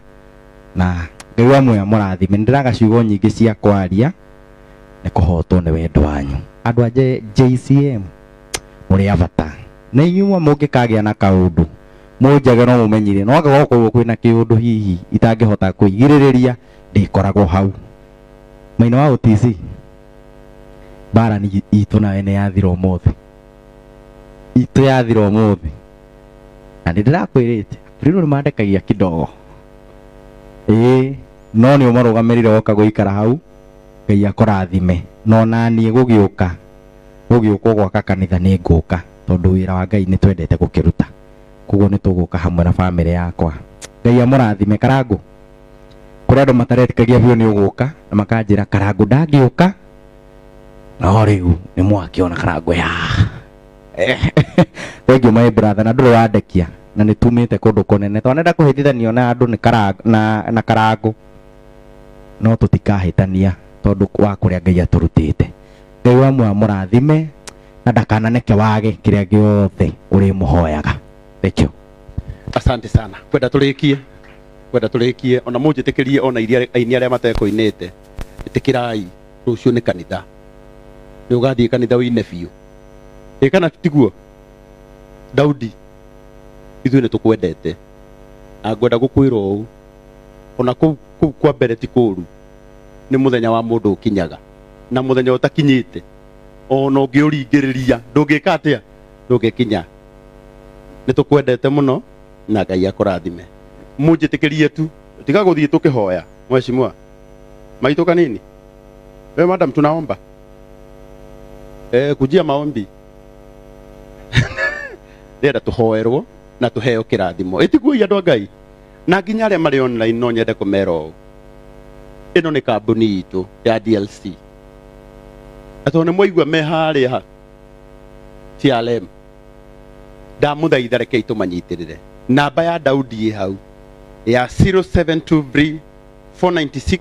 na Ngai wa muoyo amũrathime. Nĩndĩraga ciugo nyingĩ cia kwaria nĩ kũhotwo nĩ wendo wanyu andũ a JCM mũrĩ a bata na inyuĩ mũngĩkagĩa na kaũndũ Mũnjage no mũmenyire no anga gũkorwo kwĩna kĩũndũ hihi itangĩhota kwĩgirĩrĩria ndĩkoragwo hau. Maina wa OTC mbara ni itũ nawe nĩ yathira ũmũthĩ. Itũ yathira ũmũthĩ. Na nĩ ndĩrakwĩrĩte April nĩ mandekagia kidogo. Ĩĩ no nĩ ũmarũgamĩrĩre woka gũikara hau Ngai akũrathime. No naniĩ gũgĩũka gwaka kanitha nĩ ngũka tondũ wĩra wa Ngai nĩ twendete gũkĩruta. Koguo nĩ tũgũka hamwe na bamĩrĩ yakwa. Ngai amũrathime. Karangũ kũrĩ andũ mataretĩkagia biũ nĩ ũgũka na makanjĩra Karangũ ndangĩũka no rĩu nĩ mwakĩona Karangũ ya thank you my brother na ndũrĩ wandekia na nĩ tumĩte kũndũ kũnene twanenda kũhĩtithanio na andũ nĩ na Karangũ no tũtikahĩtania tondũ wa kũrĩa Ngai atũrutĩte. Ngai wa mũrathime na ndakananeke wage kĩrĩa gĩothe ũrĩmũhoyaga. Thank you. Asante sana. Kwenda tũrĩkie ona mũnjĩtĩkĩrie ona iria aini arĩa matekũinĩte ĩtĩkĩrai rũciũ nĩ kanitha. Nĩ ũgathiĩ kanitha ũine biũ. Ĩ kana tiguo? Daudi ithuĩ nĩ tũkwendete na ngwenda gũkwĩra ũũ ona kũu kwa mbere ti kũũru nĩ mũthenya wa mũndũ ũkinyaga na mũthenya ũtakinyĩte ona ũngĩũringĩrĩria ndũngĩka atĩa ndũngĩkinya. Nĩ tũkwendete mũno na Ngai akũrathime. Mũnjĩtĩkĩrie tu tiga gũthiĩ tũkĩhoya mheshimiwa maitũ kanini. We madam tunaomba kujia maombi ndĩrenda tũhoerwo na tũheo kĩrathimo. Ĩtiguo andũ a Ngai na nginya arĩa marĩ online no nyende kũmera ũũ ĩno nĩ kambuni itũ ya DLC na tondũ nĩ mwaigua me harĩa TLM ndamũthaitha rekei tũmanyitĩrĩre. Namba ya Daudi ĩ hau ya 0723 496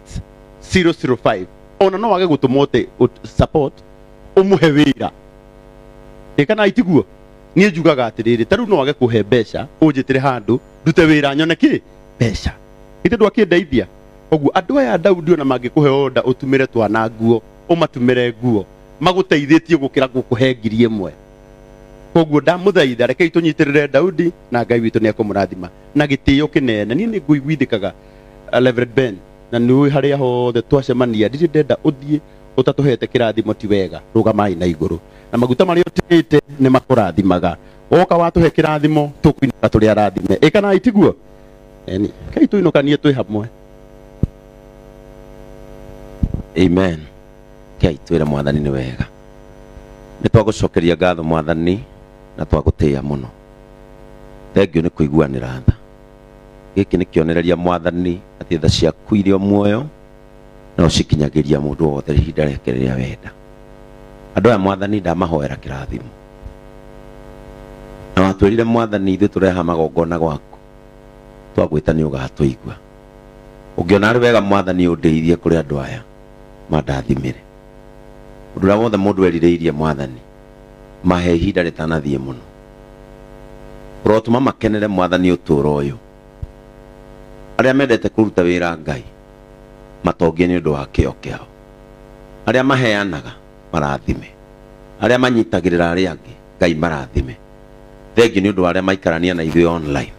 005 ona no wage gũtũma support ũmũhe wĩra. Ĩ kana itiguo? Niĩ njugaga atĩrĩrĩ ta rĩu no wage kũhe mbeca ũnjĩtĩre handũ ndute wĩra nyone kĩ mbeca ithe ndwakĩndeithia. Koguo andũ aya Daudi ona mangĩkũhe order ũtumĩre twana nguo ũmatumĩre nguo magũteithĩtie gũkĩra gũkũhe 1000. Koguo ndamũthaitha rekei tũnyitĩrĩre Daudi na Ngai witũ nĩ ekũmũrathima na gĩtĩo kĩnene. Niĩ nĩ ngũiguithĩkaga Reverend Ben na nĩ harĩa hothe twacemania ndirĩ ndenda ũthiĩ ũtatũhete kĩrathimo ti wega. Rũgamai na igũrũ na maguta marĩa ũtigĩte nĩ makũrathimaga. Woka watũhe kĩrathimo tũkũinũka tũrĩ arathime. Ĩ kana itiguo? Eni kai tũinũkanie twĩ hamwe. Amen. Kai twĩre Mwathani nĩ wega. Nĩ twagũcokeria ngatho Mwathani na twagũtĩĩa mũno. Thengiũ nĩ kũiguanĩra tha. Gĩkĩ nĩ kĩonereria Mwathani atĩ tha ciaku irĩ o muoyo na ũcikinyagĩria mũndũ wothe ihinda rĩake rĩrĩa wenda. Andũ aya Mwathani ndamahoera kĩrathimo. Na watwĩrire Mwathani ithuĩ tũreha magongona gwaku twagwĩta nĩ ũgatũigua. Ũngĩona arĩ wega Mwathani ũndeithie kũrĩ andũ aya mandathimĩre. Ũndũ ũrĩa wothe mũndũ erirĩirie Mwathani mahe ihinda rĩtanathiĩ mũno. Ũrotũma makenere Mwathani ũtũũro ũyũ. Arĩa mendete kũruta wĩra Ngai matongie nĩ ũndũ wa kĩo kĩao. Arĩa maheanaga marathime. Arĩa manyitagĩrĩra arĩa angĩ Ngai marathime. Thengiũ nĩ ũndũ wa arĩa maikarania na ithuĩ online.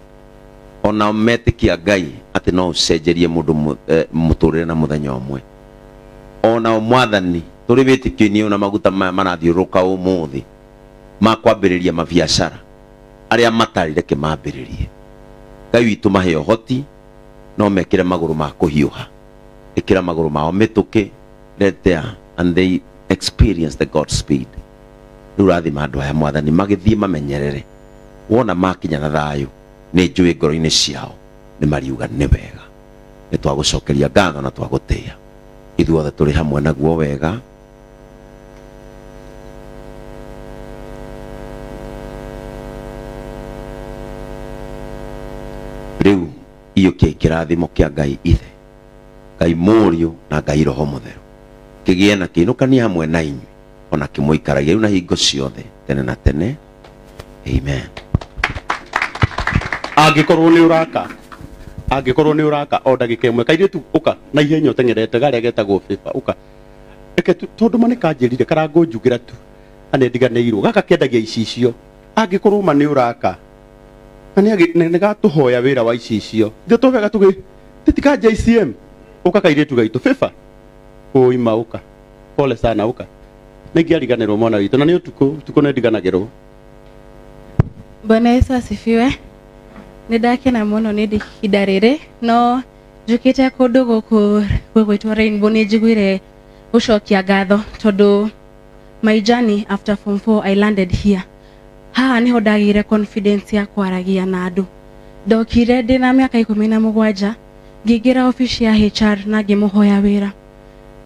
Ona metĩkia Ngai atĩ no ũcenjerie mũndũ mũtũrĩre na mũthenya ũmwe. Ona Mwathani tũrĩ wĩtĩkio-inĩ na maguta maya marathiũrũrũka ũmũthĩ ma kwambĩrĩria mabiacara arĩa matarĩ reke mambĩrĩrie. Ngai witũ mahe ũhoti no mekĩre magũrũ ma kũhiũha. Ĩkĩra magũrũ mao mĩtũkĩ. Let there and they experience the God speed. Rĩu rathima andũ aya Mwathani magĩthiĩ mamenyerere. Wona makinya na thayũ nĩ njũĩ ngoro-inĩ ciao nĩ mariuga nĩ wega. Nĩ twagũcokeria ngatho na twagũtĩĩa. Ithuothe tũrĩ hamwe naguo wega. Rĩu iyũkia kĩrathimo kĩa Ngai Ithe, Ngai Mũriũ na Ngai Roho Mũtheru kĩgĩe na kĩinũkanie hamwe na inyuĩ ona kĩmũikaragie rĩu na hingo ciothe tene na tene. Amen. Angĩkorwo nĩ ũraka, angĩkorwo nĩ ũraka o ndagĩka ĩmwe kairĩtu ũka na ihenya ũteng'erete garĩa getagwo favor ũka. Reke tondũ ma nĩ kanjĩrire karangũnjugĩra tu na nĩ ndiganĩirwo gaka kendagia icicio. Angĩkorwo ma nĩ ũraka Na nĩ gatũhoya wĩra wa icicio. Ithuĩ twamega tũgĩ titika JCM. Ũka kairĩtu gaitũ Favor. Ũima ũka. Pole sana ũka. Nĩngĩariganĩrwo mwana witũ na nĩ ũtukũ, ũtukũ nĩ ndiganagĩrwo. Bwana Yesu asifiwe. Nĩ ndakena mũno nĩ ihinda rĩrĩ no njũkĩte kũndũ gũkũ gwĩgwĩtwo Rainbow nĩ njiguire gũcokia ngatho tondũ my journey after form 4 I landed here. Haha niho ndagĩire confidence ya kwaragia na andũ. Ndokire ndĩna mĩaka 17 ngĩingĩra obici ya HR na ngĩmũhoya wĩra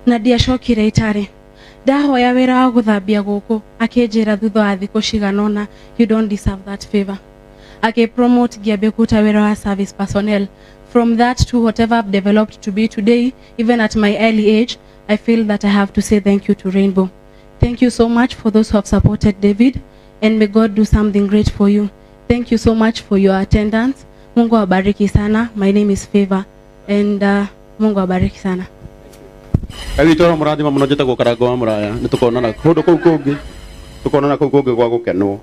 na ndiacokire itarĩ. Ndahoya wĩra wa gũthambia gũkũ akĩnjĩra thutha wa thikũ cigana ũna you don't deserve that favor. Akĩpromote ngĩambia kũruta wĩra wa service personnel. From that to whatever I've developed to be today, even at my early age, I feel that I have to say thank you to Rainbow. Thank you so much for those who have supported David, and may God do something great for you. Thank you so much for your attendance. Mungu awabariki sana. My name is Favor, and Mungu awabariki sana. Ngai witũ aromũrathima mũno. Njĩtagwo Karango wa Mũraya. Nĩ tũkonana kũndũ kũu kũngĩ, tũkonana kũu kũngĩ gwa gũkenwo.